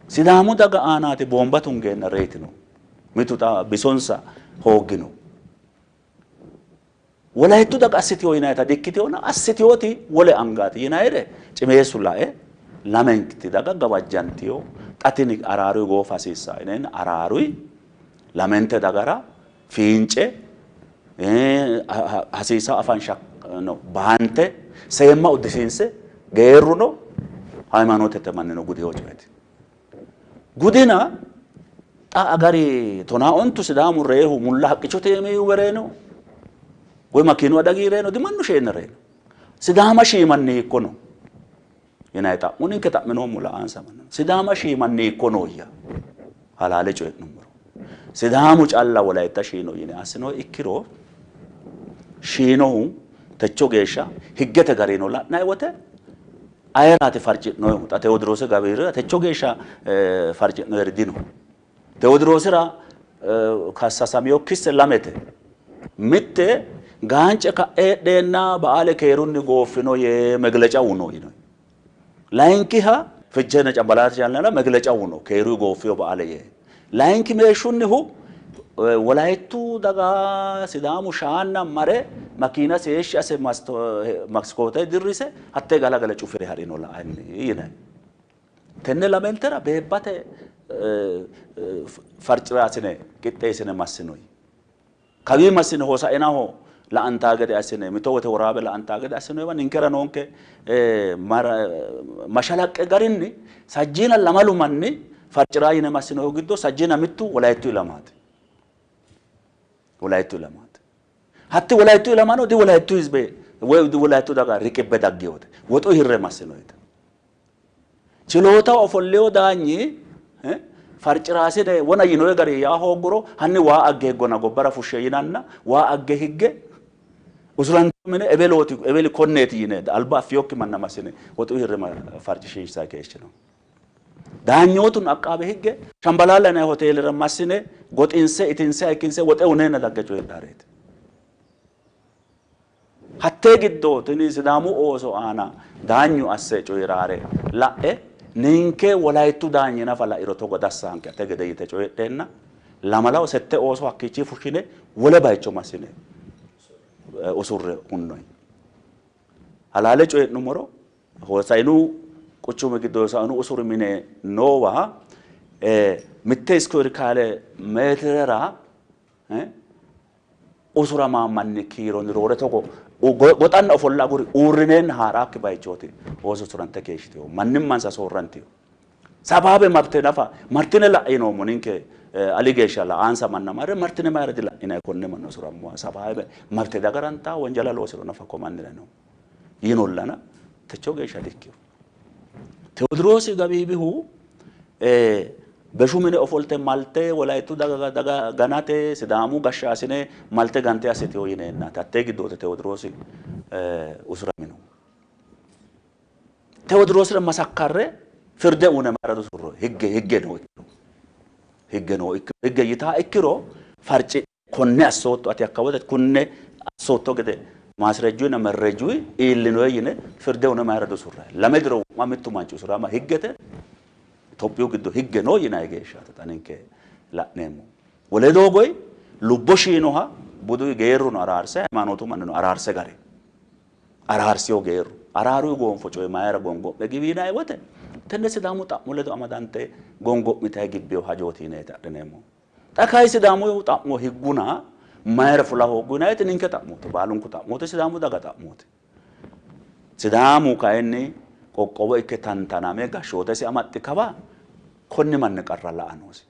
Sidaamu daga aanaati boomba tungeenna reyitino. Mitu xa bisonsa hooggino. Wolayittu daga assitiyo yinayita dikkitiyona assitiyoti wole angaati yinayire cimeessu lae lamenti daga gawajjantiyo xa tini araaruyi goofa hasiissaa yineenna araaruyi lamente dagara fiince hasiisa afansha no baante seemma uddisiinse geerruno hayimaanootete mannino gudiyo coyeeti. Gudina xa agari 12 Sidaamu reehu mulla haqqichote iimi reeno woy makiinu adagi reeno dimannu sheenna reeno. Sidaama shiimanni hiikko no yinayi xa'mo ninke xa'minoommo la'ansa manna. Sidaama shiimanni hiikko nooyya halaale coyi'nummoro. Sidaamu calla Wolayitta shiino yine assino ikkiro shiinohu techo geeshsha higgete garino la'nayi wote ayeraati farci'noyihu xa Tewodiroosi Gabiirira techo geeshsha farci'noyeri dino. Tewoodiroosira kassasamiyo kisse lamete. Mitte gaance ka'e heedheenna ba'aale keerunni gooffino yee megleca uno yino. Layinkiha Ficheena Cambalaata yannara megleca uno keeruyi gooffiyo ba'aale yee. Layinki meeshshunnihu Wolayittu daga Sidaamu shaanna mare makiinasi heeshshi asse maskoote dirrise hattee galagale cufire ha'rino la'anni yinanni. Tenne lamentera beebbate farciraasine qixxeessine massinoyi. Kawii massine hosainaho la'antaa gede assine mito wote woraabe la'antaa gede assinoyiwa ninkera noonke mashalaqqe garinni 32 manni farciraa yine massinoyihu giddo 61 Wolayittu ilamaati. Wolayittu ilamaati. Hatti Wolayittu ilamano di Wolayittu hizbe woy di Wolayittu daga riqibbe daggiyote. Woxu hirre massinoyite. Chilootaho ofolleyo daanyi farciraasine wona yinoyi gari yaa hoogguro hanni waa agge higgona gobbara fushshe yinanna waa agge higge usurantu mine ebelooti ebeli konneeti yine alba affiyokki manna massine woxu hirre farcishiishaa keeshshino. Daanyootun aqqaabe higge Shambalaalla yinanni hoteelera massine goxinse itinse hayikkinse woxe uneenna dagge coyidhaareeti. Hattee giddo tini Sidaamu ooso aana daanyu asse coyiraare la'e ninke Wolayittu daanyi nafa la'iro togo dassaanke ate gede yite coyidheenna 28 ooso hakkiichi fushshine wole bayicho massine usurre hunnoyi. Halaale coyi'nummoro Hosainu quchumi giddo Hosainu usuru mine noowa mitte iskuweeri kaale meetirera usuramaa manni kiironni roore togo goxanna ofolla aguri uurrineenna haa'raakki bayichooti ooso usurante keeshshiteyo mannimmansa soorrantiyo. Sabaabe marte nafa martine la'inoommo ninke ali geeshsha la'ansa manna marre martine mayira dila'inayi konne manna usurammoha sabaabe marte dagaranta wonjala loosiro nafa ko mannira no yinollana techo geeshsha dikkiyo. Tewodiroosi Gabiibihu beshu mine ofolte malte Wolayittu daga daga ganate Sidaamu gashshaasine malte gante assiteyo yineennaati hattee giddoote Tewodiroosi usuramino. Tewoodiroosira masakkarre firde uune mayira usurro higge higge noo ikkiro higge noo ikkiro higge yitaa ikkiro farci konne assootto ati hakka wote kunne assootto gede maasirejjuyinna merrejjuyi iillinoye yine firde uune mayira usurrayi. 2 diro wo'ma mittu manchi usurama higgete Itophiyu giddo higge noo yinayi geeshshaati xa ninke la'neemmo. Wole doogoyi lubbo shiinoha buduyi geerruno araarse hayimaanootu mannino araarse gari. Araarsiyo geerru araaru gonfo coye mayra gongo'me giwiinay wote tenne Sidaamu xa'mo ledo amadante gongo'mitay gibbeyo hajooti yineeti adhineemmo. Xa kayi Sidaamu xa'mo higguna mayra fula hooggunayti ninke xa'mooti, baalunku xa'mooti, Sidaamu daga xa'mooti. Sidaamu kayinni qoqqowo ikke tantaname gashshootesi amaxxi kawa konni manni qarra la'a noosi.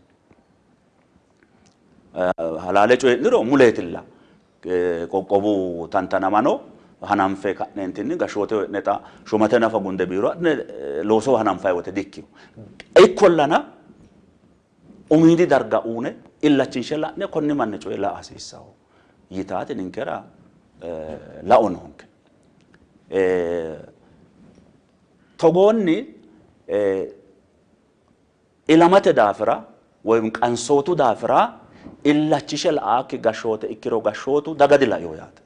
Halaale coyi'niro muleetilla qoqqowu tantanamano hananfe ka'neentinni gashshoote hee'ne xa shumate nafa gunde biiro adhine looso hananfayi wote dikkiyo. Ikkollana umiidi darga uune illachinshe la'ne konni manni coye la'a hasiissawo yitaati ninkera lao noonke. Togoonni ilamate daafira woyim qansootu daafira illachishe la'aakki gashshoote ikkiro gashshootu daga dila'iyo yaate.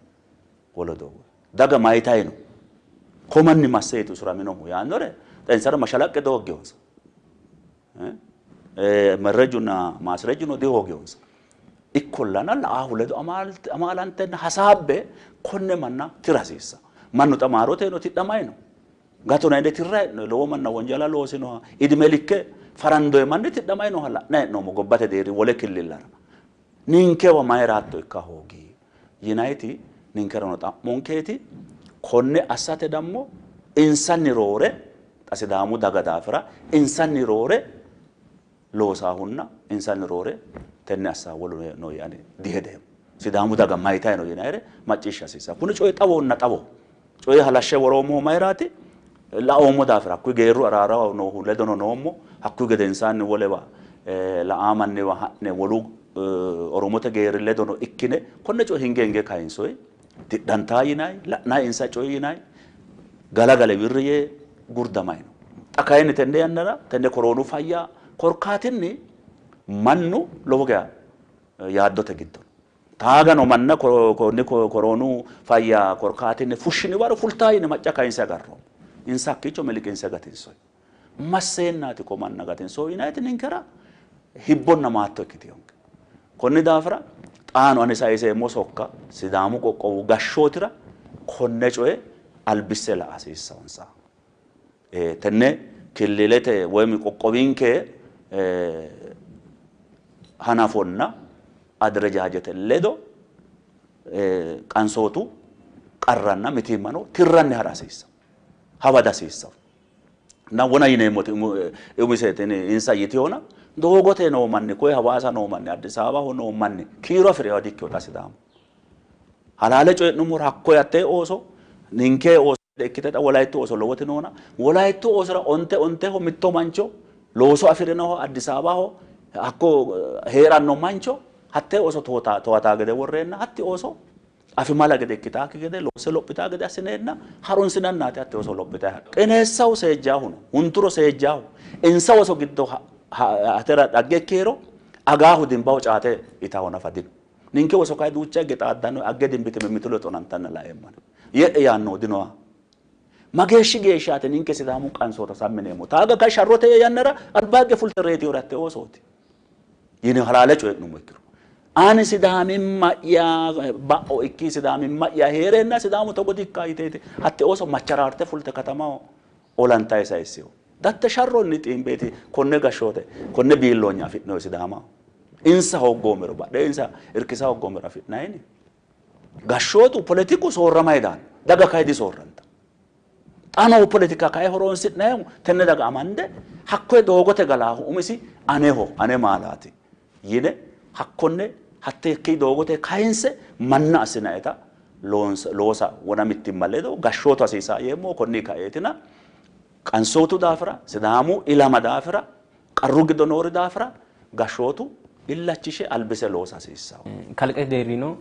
Wole doogo daga mayitayi no komanni masseeti usuraminohu yaannore xa insara mashalaqqe dihooggeyonsa. Merrejunna maasirejjuno dihoogeyonsa. Ikkollana la'aahu ledo amaalantenna hasaabbe konne manna tira hasiissa. Mannu xa maaroteeno tidhamayi no. Gatona yine tirra hee'noyi lowo manna wonjala loosinoha idime likke farandoye manni tidhamayi nooha la'nayi hee'noommo gobbate deerri wole killillara. Ninkewa mayira hatto ikka hoogi yinayti ninkerano xa'monkeeti. Konne assate dammo insanni roore xa Sidaamu daga daafira insanni roore loosaahunna insanni roore tenne assa wolu no yaani dihedeemmo. Sidaamu daga mayitayi no yinayire macciishsha hasiissa. Kuni coyi xawonna xawo coyi halashshe woroommohu mayiraati laoommo daafira hakkuyi geerru araaraho noohu ledono noommo hakkuyi gedensaanni wolewa la'aamanniwa ha'ne wolu Oromote geerri ledono ikkine konne coye hinge hinge kayinsoyi tidhantaa yinayi la'nayi insa coyi yinayi galagale wirri yee gurdamayi no. Xa kayinni tenne yannara tenne koroonu fayya korkaatinni mannu lowo geya yaaddote giddo no. Taagano manna konni koroonu fayya korkaatinni fushshini waro fultaa yine macca kayinse agarroommo. Insa hakkiicho miliqinse gatinsoyi. Masseennaati ko manna gatinsoyi yinayti ninkera hibbonna maatto ikkiteyonke. Konni daafira xaano ani sayiseemmo sokka Sidaamu qoqqowu gashshootira konne coye albisse la'a hasiissawonsa. Tenne killilete woyim qoqqowinke hanafonna aderejaajete ledo qansootu qarranna mitiimmano tirranni hara hasiissawo. Hawa dihasiissawo. Na wona yineemmoti umiseetini insa yiteyona doogote noo manni koye Hawaasa noo manni Addis Ababaho noo manni kiiro afi'rewa dikkiyo xa Sidaamu. Halaale coyi'nummoro hakkoye hattee ooso ninke ooso ikkite xa Wolayittu ooso lowoti noona Wolayittu oosora onte onteho mitto mancho looso afi'rinoho Addis Ababaho hakko hee'ranno mancho hattee ooso towataa gede worreenna hatti ooso afimala gede ikkitaakki gede loosse lophitaa gede assineenna harunsinannaati hatte ooso lophitayi hadhu. Qineessahu seejjaahu no, hunturo seejjaahu. Insa ooso giddo atera dhagge ikkiero agaahu dimbaho caate itaho nafa dino. Ninke ooso kayi duucha higge xaaddanno agge dimbite mimmitu ledo xonantanna laeemmana. Ye'e yaannohu dinoha. Mageeshshi geeshshaati ninke Sidaamu qansoota sammineemmo. Taaga kayi sharrote yannara alba higge fulte reetiyore hatte oosooti. Yine halaale coyi'nummo ikkiro. Ani Sidaamimma'ya ba'o ikki Sidaamimma'ya hee'reenna Sidaamu togo dikka yiteeti hatte ooso macharaarte fulte katamaho olantayi sayisseyo. Datte sharronni xiimbeeti konne gashshoote konne biilloonya afi'noyi Sidaamaho. Insa hooggoomero badhe insa irkisa hooggoomero afi'nayini. Gashshootu poletiku soorramayi daanno. Daga kayi disoorranta. Xa noo poletika kayi horoonsi'nayihu tenne daga amande hakkoye doogote galaahu umisi aneho ane maalaati yine hakkonne hatte ikki doogote kayinse manna assinayita loosa wona mittimma ledo gashshootu hasiisa yeemmo konni kaeetina qansootu daafira Sidaamu ilama daafira qarru giddo noori daafira gashshootu illachishe albise loosa hasiissawo.
Kalqete deerrino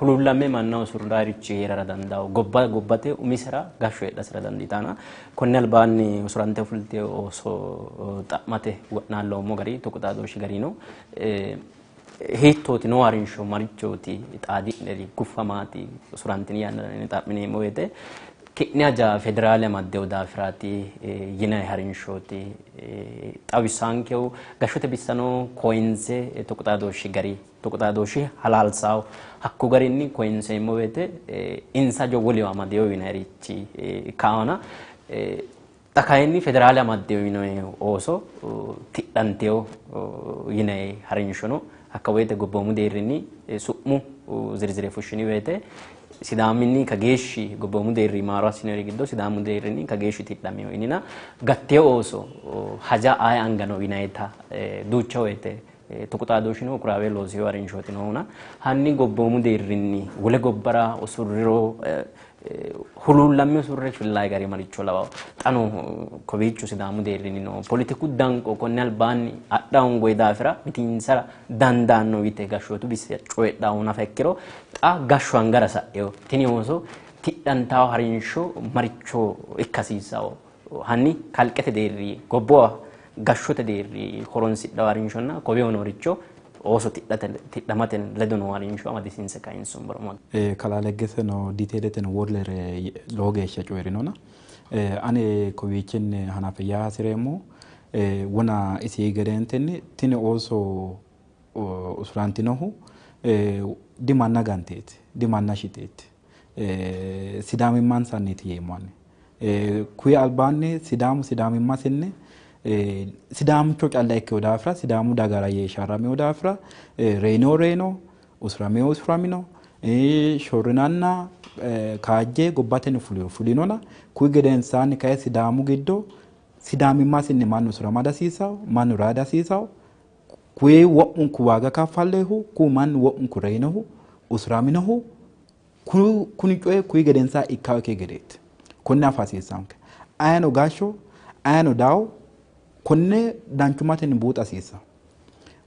huluullamme mannaho surraarichi heerara dandawo gobba gobbate umisera gashsho heedhasera dandiitana konne albaanni usurante fulte ooso xa'mate wo'naalloommo gari tuqu xaadooshshi gari no. Hiittooti noo harinsho marichooti xaadi'neri guffa maati usurantini yannara xa'mineemmo woyte Ki'ne haja federaale amaddeo daafiraati yinanni harinshooti xawisaankehu gashshote bissano koyinse tuqu xaadooshshi gari tuqu xaadooshshi halaalsaawo hakko garinni koyinseemmo woyte insa hajo wolewa amadeo yinannirichi kaona xa kayinni federaale amaddeo yinanni ooso tidhanteo yinanni harinshono hakka woyte gobboomu deerrinni su'mu zirzire fushshini woyte Sidaaminni kageeshshi gobboomu deerri maaro assinori giddo Sidaamu deerrinni kageeshshi tidhameo yinina gatteo ooso haja aye anga no yinayita duucha woyte tuqu xaadooshshino kuraawe looseo harinshooti noona hanni gobboomu deerrinni wole gobbara usurriro huluullamme usurre fillayi gari maricho lawawo xa no kowiicho Sidaamu deerrinni no poletiku danqo konne albaanni adha hongoyi daafira mitiinsara dandaanno yite gashshootu bissa coyidhawo nafa ikkiro xa gashsho angara sa'eo tini ooso tidhantawo harinsho maricho ikka hasiissawo hanni kalqete deerri gobbuwa gashshote deerri horonsidhawo harinshonna koweho nooricho ooso tidhamate ledo noo harinsho amadisiinse kayinsummoro.
Kalaa Leggese no diteeleteno wolere lowo geeshsha coyirinona ane kowiichinni hanafe yaa hasireemmo wona isi gedeentenni tini ooso usurantinohu dimanna ganteeti dimanna shiteeti sidaamimmansanniiti yeemmo ani kuyi albaanni Sidaamu sidaamimmasinni Sidaamcho calla ikkewo daafira Sidaamu dagara yee sharramewo daafira reyino reyino usurameo usuramino shorrinanna kaajje gobbatenni fulino fulinona kuyi gedensaanni kayi Sidaamu giddo sidaamimmasinni mannu usurama dihasiisawo mannu raa dihasiisawo kuyi wo'munku waaga kaffallehu ku mannu wo'munku reyinohu usuraminohu kuni coyi kuyi gedensaa ikkawo ikke gedeeti konne afa hasiissanke ayino gashsho ayino dawo konne danchummatenni buuxa hasiissanno.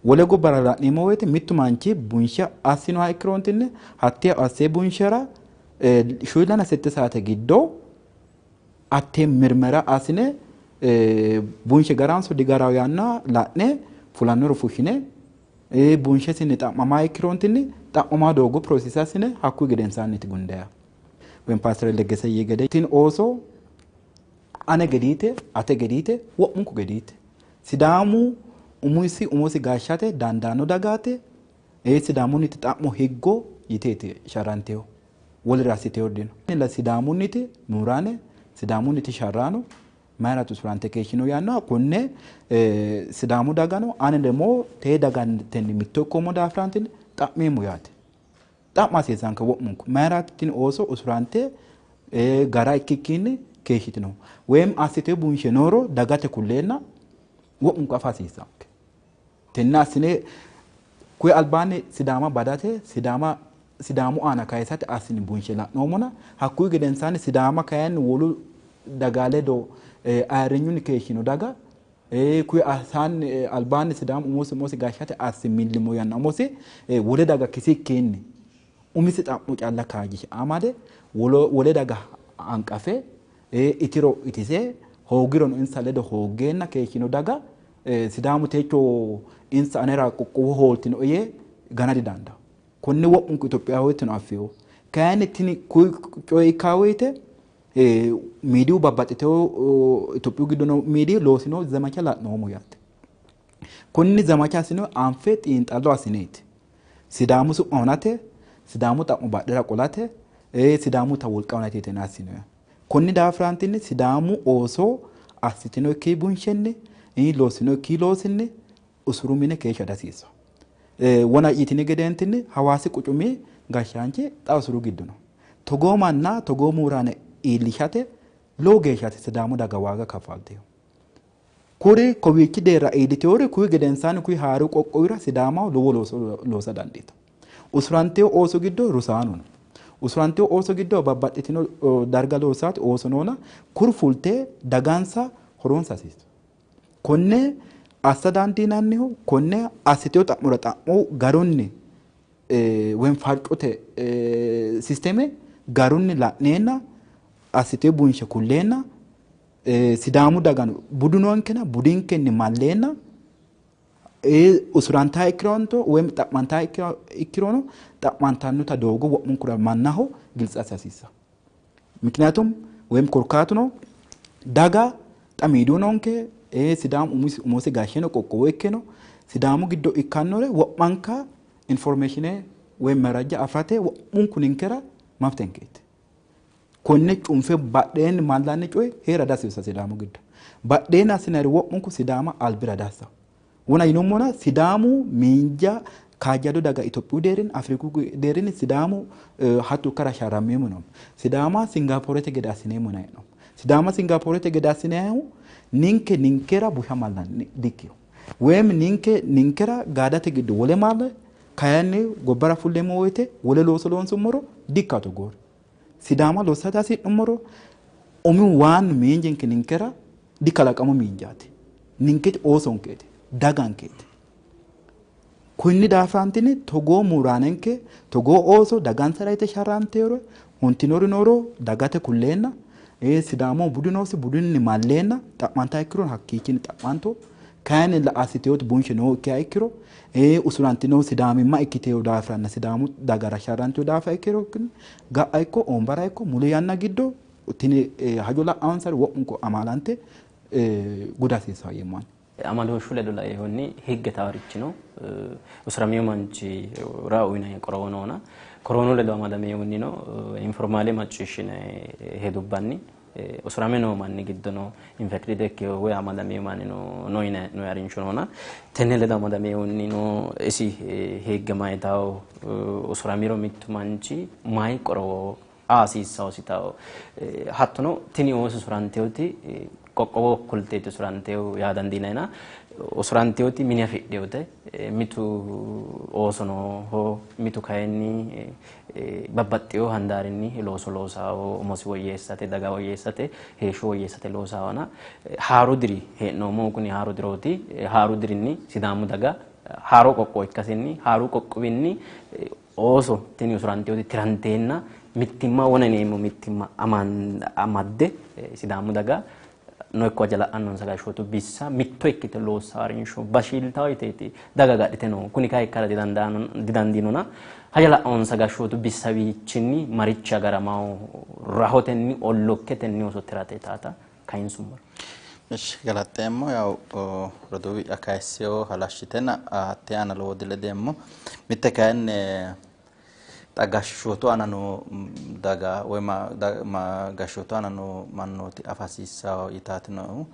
Wole gobbara la'neemmo woyte mittu manchi bunshe assinoha ikkirontinni hattee assee bunshera 7 saate giddo hattee mirmera assine bunshe garanso digarawo yaanna la'ne fulannoro fushshine bunshesinni xa'mamaa ikkirontinni xa'mamaa doogo piroosese assine hakkuyi gedensaanniiti gundaya. Woyim Paaster Leggese yii gede tini ooso ane gediite ate gediite wo'munku gediite Sidaamu umisi umosi gashshate dandaanno dagaate Sidaamunniti xa'mo higgo yiteeti sharranteyo wolira assiteyo dino. Sidaamunniti muraane Sidaamunniti sharraano mayiraati usurante keeshshino yaannoha konne Sidaamu dagano ane demo tee dagatenni mitto ikkoommo daafiraantinni xa'meemmo yaate. Xa'ma hasiissanke wo'munku mayiraati tini ooso usurante gara ikkikkinni keeshshitino woyim assite bunshe nooro dagate kulleenna wo'munku afa hasiissanke. Tenne assine kuyi albaanni Sidaama badate Sidaamu aana kayisate assine bunshe la'noommona hakkuyi gedensaanni Sidaama kayinni wolu daga ledo ayirrinyunni keeshshino daga kuyi asaanni albaanni Sidaamu umosi umosi gashshate assi millimo yanna umosi wole daga kisikkiinni umisi xa'mo calla kaajjishe amade wole daga hanqafe itiro itise hoogirono insa ledo hooggeenna keeshshino daga Sidaamu techo insa anera qoqqowo hooltino yee gana didandawo. Konne wo'munku Itophiyaho yitino affeyo. Kayinni tini kuyi coyi ikkaa woyte miidiyu babbaxxiteyo Itophiyu giddo noo miidiyu loosino zamacha la'noommo yaate. Konni zamacha assino anfe xiinxallo assineeti. Sidaamu su'ma hunate, Sidaamu xa'mo badhera qolate, Sidaamu ta wolqa hunate yitine assino. Konni daafiraantinni Sidaamu ooso assitino ikki bunshenni loosino ikki loosinni usuru mine keeshsha dihasiissanno. Wona yitini gedeentinni Hawaasi quchumi gashshaanchi xa usuru giddo no. Togoo manna togoo muraane iillishate lowo geeshshaati Sidaamu daga waaga kaffalteyo. Kuri kowiichi deerra iilliteyoori kuyi gedensaanni kuyi haaru qoqqowira Sidaamaho lowo looso loosa dandiitu. Usuranteyo ooso giddo rosaano no. Usuranteyo ooso giddo babbaxxitino darga loosaati ooso noona kuri fulte dagansa horonsa hasiissanno. Konne assa dandiinannihu konne assiteyo xa'mora xa'mo garunni woyim farcote sisteme garunni la'neenna assiteyo bunshe kulleenna Sidaamu dagano budu noonkena budinkenni malleenna usurantaa ikkironto woyim xa'mantaa ikkirono xa'mantannota doogo wo'munkura mannaho giltsi assa hasiissanno. Mikniyaatum Woyim korkaatuno daga xa miidiyu noonke Sidaamu umosi gashsheno qoqqowo ikkeno Sidaamu giddo ikkannore wo'manka informatione woy maraja afate wo'munku ninkera maftenkeeti. Konne cunfe badheenni mallanni coye heera dasiisa Sidaamu giddo. Badheenni assinanniri wo'munku Sidaama albira dassa. Wona yinummona Sidaamu miinja kaajjado daga Itophiyu deerrinni Afriku deerrinni Sidaamu hatto ikkara sharrammeemmo noommo. Sidaama Singaappoorete gede assineemmo hee'noommo. Sidaama Singaappoorete gede assineemmohu ninke ninkera busha mallanni dikkino. Woyim ninke ninkera gaadate giddo wole malle kayinni gobbara fulleemmo woyte wole looso loonsummoro dikkato goore. Sidaama lossate hasi'nummoro umi waannu miinjinke ninkera dikalaqamu miinjaati. Ninke oosonkeeti, dagankeeti. Kunni daafirantini togoo muraanenke togoo ooso dagansara yite sharranteere huntinori nooro dagate kulleenna Sidaamu budu noosi budunni malleenna xa'manta ikkiro hakkiichinni xa'manto kayinni assiteyooti bunshe nookkiha ikkiro usurantino sidaamimma ikkiteyo daafiranna Sidaamu dagara sharranteyo daafira ikkiro ga'a ikko ombara ikko muli yanna giddo tini hajo la'aansari wo'munku amaalante guda hasiissawo yeemmo ani.
Amadooshshu ledo laeehunni higge taarichino usuramino manchi ra uyinanni qorowo noona koroonu ledo amadaminohunnino informaale macciishshine hedubbanni usurame noo manni giddono infected ikkeyo woy amadamino manni no yinanni hee'noonni harinsho noona tenne ledo amadaminohunnino isi higge mayitawo usuramiro mittu manchi mayi qorowo aa hasiissawositawo hattono tini ooso usuranteyoti qoqqowo kulteeti usuranteyo yaa dandiinayina usuranteyoti mine afidheyote mitu ooso nooho mitu kayinni babbaxxeyo handaarinni looso loosawo umosi woyyeessate daga woyyeessate heeshsho woyyeessate loosawana haaru diri hee'noommohu kuni haaru dirooti haaru dirinni Sidaamu daga haaro qoqqowo ikkasinni haaru qoqqowinni ooso tini usuranteyoti tiranteenna mittimma wona yineemmo mittimma amadde Sidaamu daga no ikko haja la'annonsa gashshootu bissa mitto ikkite loossa harinsho bashiiltawo yiteeti daga agadhite noohu kuni kayi ikkara didandiinona haja la'annonsa gashshootu bissawiichinni marichi agaramawo rahotenni ollokketenni oso tirate taata kayinsummoro.
Ishi galaxxeemmo yaw roduuwi'ya kayisseyo halashshitena hatte aana lowo diledeemmo mitte kayinni xa gashshootu aana noo daga woy gashshootu aana noo mannooti afa hasiissawo yitaati noohu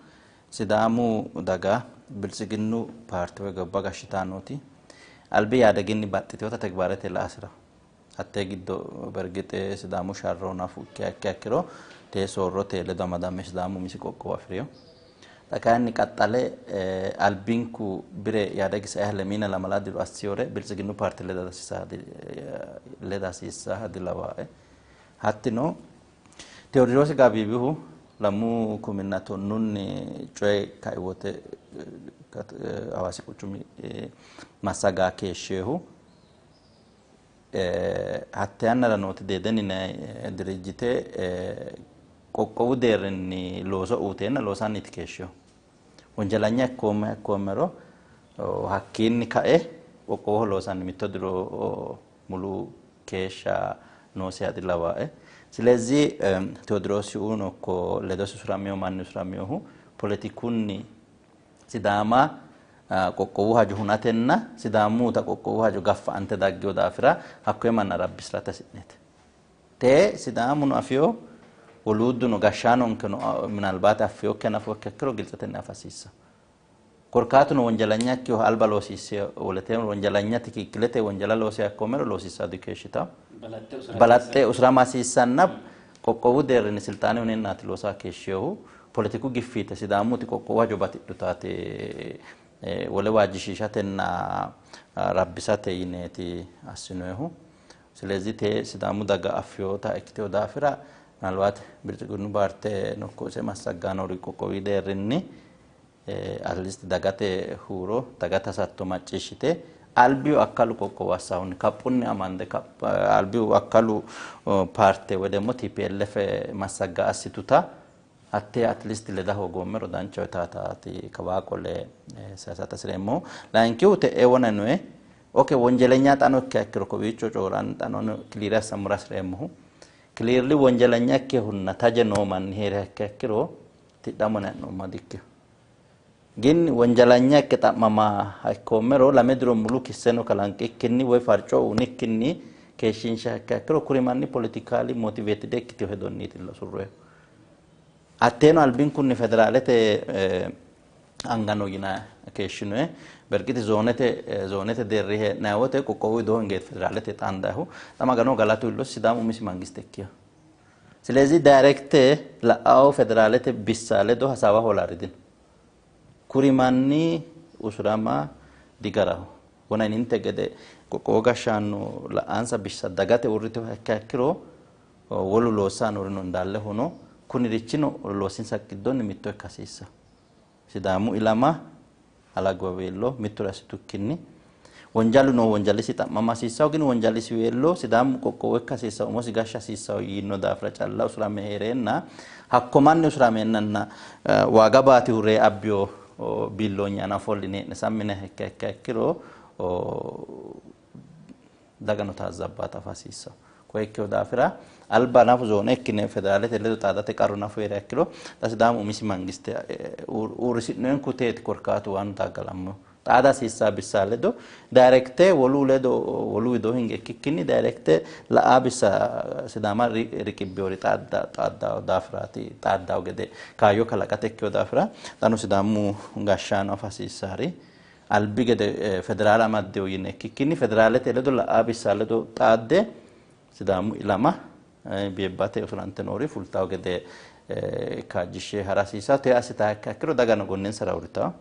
Sidaamu daga Biltsiginnu paarte woy gobba gashshitannoti albi Yaadeginni baxxiteyoota tegibaarete la'asira hattee giddo bergixe Sidaamu sharro nafu ikkiha ikkiha ikkiro tee soorrote ledo amadame Sidaamu umisi qoqqowo afi'reyo. Xa kayinni qaxxale albinku bire Yaadegi saiha lemiina lamala diro assiyore Biltsiginnu paarte leda hasiissaha dilawaae. Hattino Tewodiroosi Gaabiibihu 2010 coye kai wote Hawaasi quchumi massagaa keeshsheehu hatte yannara nooti Deedeni yinanni dirijjite qoqqowu deerrinni looso uuteenna loosanniiti keeshsheehu. Wonjalanya ikkoommeha ikkoommero hakkiinni kae qoqqowoho loosanni mitto diro mulu keeshsha noosiha dilawaae. Silezi Tewodiroosi ikko ledosi usuramino manni usuraminohu poletikunni Sidaama qoqqowu hajo hunatenna Sidaamuuta qoqqowu hajo gaffa'ante daggeyo daafira hakkoye manna rabbisirate hasi'neeti. Tee Sidaamuno afiyo woluudduno gashshaanonkeno minalbaate affiyokkiha nafokkiha ikkiro giltsetenni afa hasiissawo. Korkaatuno wonjalanya ikkiyoha alba loosiisse wolete wonjalanya tikikkilete wonjala loosiha ikkoomero loosiissawo dikeeshshitawo. Balaxxe usurama hasiissanna qoqqowu deerrinni silxaane hunennaati loosaa keeshshiyohu poletiku giffiite Sidaamuuti qoqqowu hajo batidhutaati wole waajjishiishatenna rabbisate yineeti assinoyihu. Silezi tee Sidaamu daga affiyota ikkiteyo daafira ምናልባት Biltsiginnu paarte nokko ise massaggaanori qoqqowi deerrinni at least dagate huuro dagate hasatto macciishshite albiyu akkalu qoqqowo assahunni kaphunni amande albiyu akkalu paarte woy ደግሞ TPLF massagga assituta hattee at least leda hoogoommero danchaho yitaataati kawaa qole sayisate hasireemmohu. Layinkihu te'ee wona noe okay wonjelenya xano ikkiha ikkiro kowiicho cooranni xano kiliira assammora hasireemmohu. Clearly ወንጀለኛ ikkehunna taje noo manni heeriha ikkiha ikkiro tidhamona hee'noommoha dikkino. Gin ወንጀለኛ ikke xa'mamaha ikkoommero lame diro mulu kisseno kalanqikkinni woy farco uyinikkinni keeshshiinshiha ikkiha ikkiro kuri manni politically motivated ikkitino hedonniitilla usurroyihu. Hatteeno albinkunni federaalete anga no yinanni keeshshinoyi. Bergiti zoonete deerri hee'nayi wote qoqqowu widoo hingeeti federaalete xaandayihu. Xa Magano galatu illosi Sidaamu umisi mangiste ikkiha. Silezi direct la'awo federaalete bissa ledo hasaawa hoolaari dino. Kuri manni usurama digaraho. Wona ininte gede qoqqowo gashshaano la'ansa bissa dagate uurriteyoha ikkiha ikkiro wolu loossannorino indaallehono kunirichino loosinsa giddonni mitto ikka hasiissanno. Sidaamu ilama alagwaweello mittore assitukkinni wonjalu noo wonjalisi xa'mama hasiissanno gin wonjalisi weello Sidaamu qoqqowo ikka hasiissanno umosi gashsha hasiissanno yiino daafira calla usurame heereenna hakko manni usurameennanna waaga baatihu ree abbiyo biilloonye aana ofolline hee'ne sammi yinanniha ikkiha ikkiro dagano taazzabbaata afa hasiissanno. Koye ikkeyo daafira alba nafu zoone ikkine federaalete ledo xaadate qarru nafu heeriha ikkiro xa Sidaamu umisi mangiste uurrisi'noyinku teeti korkaatu waanu taaggalammohu. Xaada hasiissanno bissa ledo directe wolu ledo wolu widoo hinge ikkikkinni directe la'aa bissa Sidaama riqibbeyori xaaddawo daafiraati xaaddawo gede kaayyo kalaqate ikkeyo daafira xano Sidaamu gashshaano afa hasiissaari albi gede federaale amaddeyo yine ikkikkinni federaalete ledo la'aa bissa ledo xaadde Sidaamu ilama beebbate usurante noori fultawo gede kaajjishshe hara hasiissanno. Tee assitaha ikkiha ikkiro dagano gonnensara uurritawo.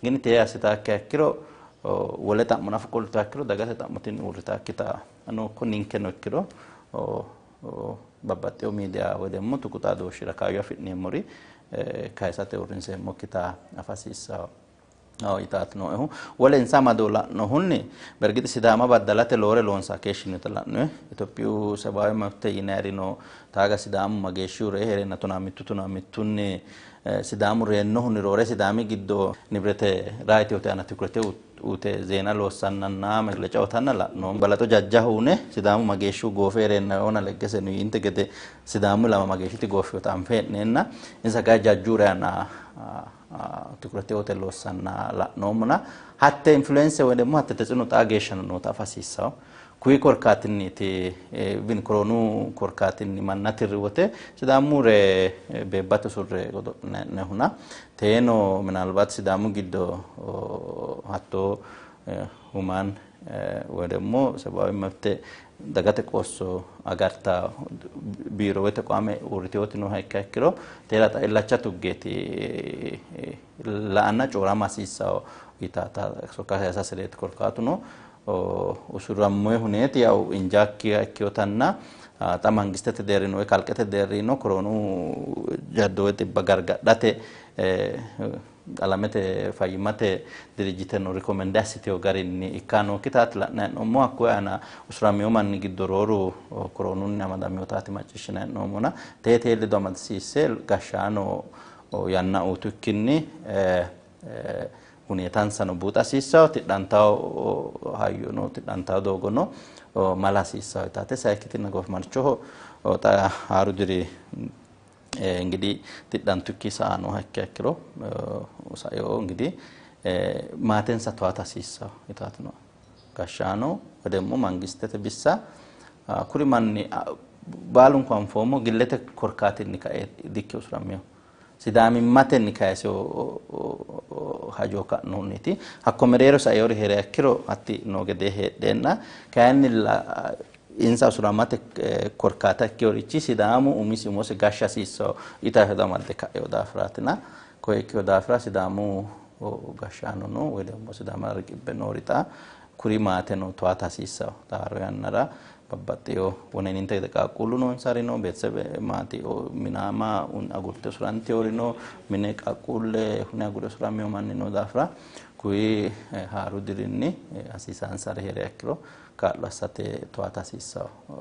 Gin tee assitaha ikkiha ikkiro wole xa'mo nafu qoltuha ikkiro dagate xa'mo tini uurritaakkita nookko ninkeno ikkiro babbaxxeyo miidiya woy demmo tuqu xaadooshshira kaayyo afi'neemmori kayisate uurrinseemmokkita afa hasiissanno yitaati nooehu. Wole insa amado la'nohunni bergixi Sidaama baddalate loore loonsa keeshshinota la'noe. Itophiyu sebaawi mabte yinayiri no taaga Sidaamu mageeshshihu ree heereenna tonaa mittu tonaa mittunni Sidaamu reennohunni roore Sidaami giddo nibirete raayitiyote aana tikurete uute zeena loossannanna megleca utanna la'noommo. Balaxo jajja huune Sidaamu mageeshshihu goofe heereenna yoona leggese yinte gede Sidaamu ilama mageeshshiti goofeyota anfe hee'neenna insa kayi jajju reyaana tikurete uute loossanna la'noommona hatte influence woy demmo hatte tetsino xaa geeshshano noota afa hasiissanno. Kuyi korkaatinniiti bin koroonu korkaatinni manna tirri wote Sidaamu re beebbate usurre godo'linanihuna teeno minalbaat Sidaamu giddo hatto human woy demmo sebaawi mabte dagate qoosso agarta biiro woy tequame uurriteyooti nooha ikkiha ikkiro teera xa illacha tuggeeti la'anna coorama hasiissanno yitaata sokka sayisa hasireeti. Korkaatuno usurammoyi huneeti yawu injaakkiha ikkiyotanna xa mangistete deerrino woy kalqete deerrino koroonu jaddo woy xibba gargadhate alamete fayyimmate dirijjiteno rikomende assiteyo garinni ikka nookkitaati la'nayi hee'noommo. Hakkuyi aana usuramiyo manni giddo rooru koroonunni amadamiyotaati macciishshinayi hee'noommona tee tee ledo amadisiisse gashshaano yanna uyitukkinni huneetansano buuxa hasiissanno, tidhantawo hayyono tidhantawo doogono mala hasiissanno yitaate. Sayikkitinna goofimarchoho xa haaru diri እንግዲህ tidhantukki sa'a nooha ikkiha ikkiro saeo እንግዲህ maatensa towaata hasiissanno yitaati nooe. Gashshaano woy demmo mangistete bissa kuri manni baalunku anfoommo gillete korkaatinni kae dikke usuraminohu. Sidaamimmatenni kayiseyo hajo ka'noonniti. Hakko mereero saeori heeriha ikkiro hatti noo gedee heedheenna kayinnilla insa usuramate korkaata ikkeyorichi Sidaamu umisi umose gashsha hasiissanno yitayo hedo amadde ka'eyo daafiraatina koye ikkeyo daafira Sidaamu gashshaanono woy demmo Sidaama riqibbe noori xa kuri maateno towaata hasiissanno. Xaaro yannara babbaxxeyo woneninte gede qaaqquullu noonsari no, beetesebe maati minaama agurte usuranteyori no, mine qaaqquulle hune agure usuramiyo manni noo daafira kuyi haaru dirinni hasiisansari heeriha ikkiro kaa'lo assate towaata hasiissanno.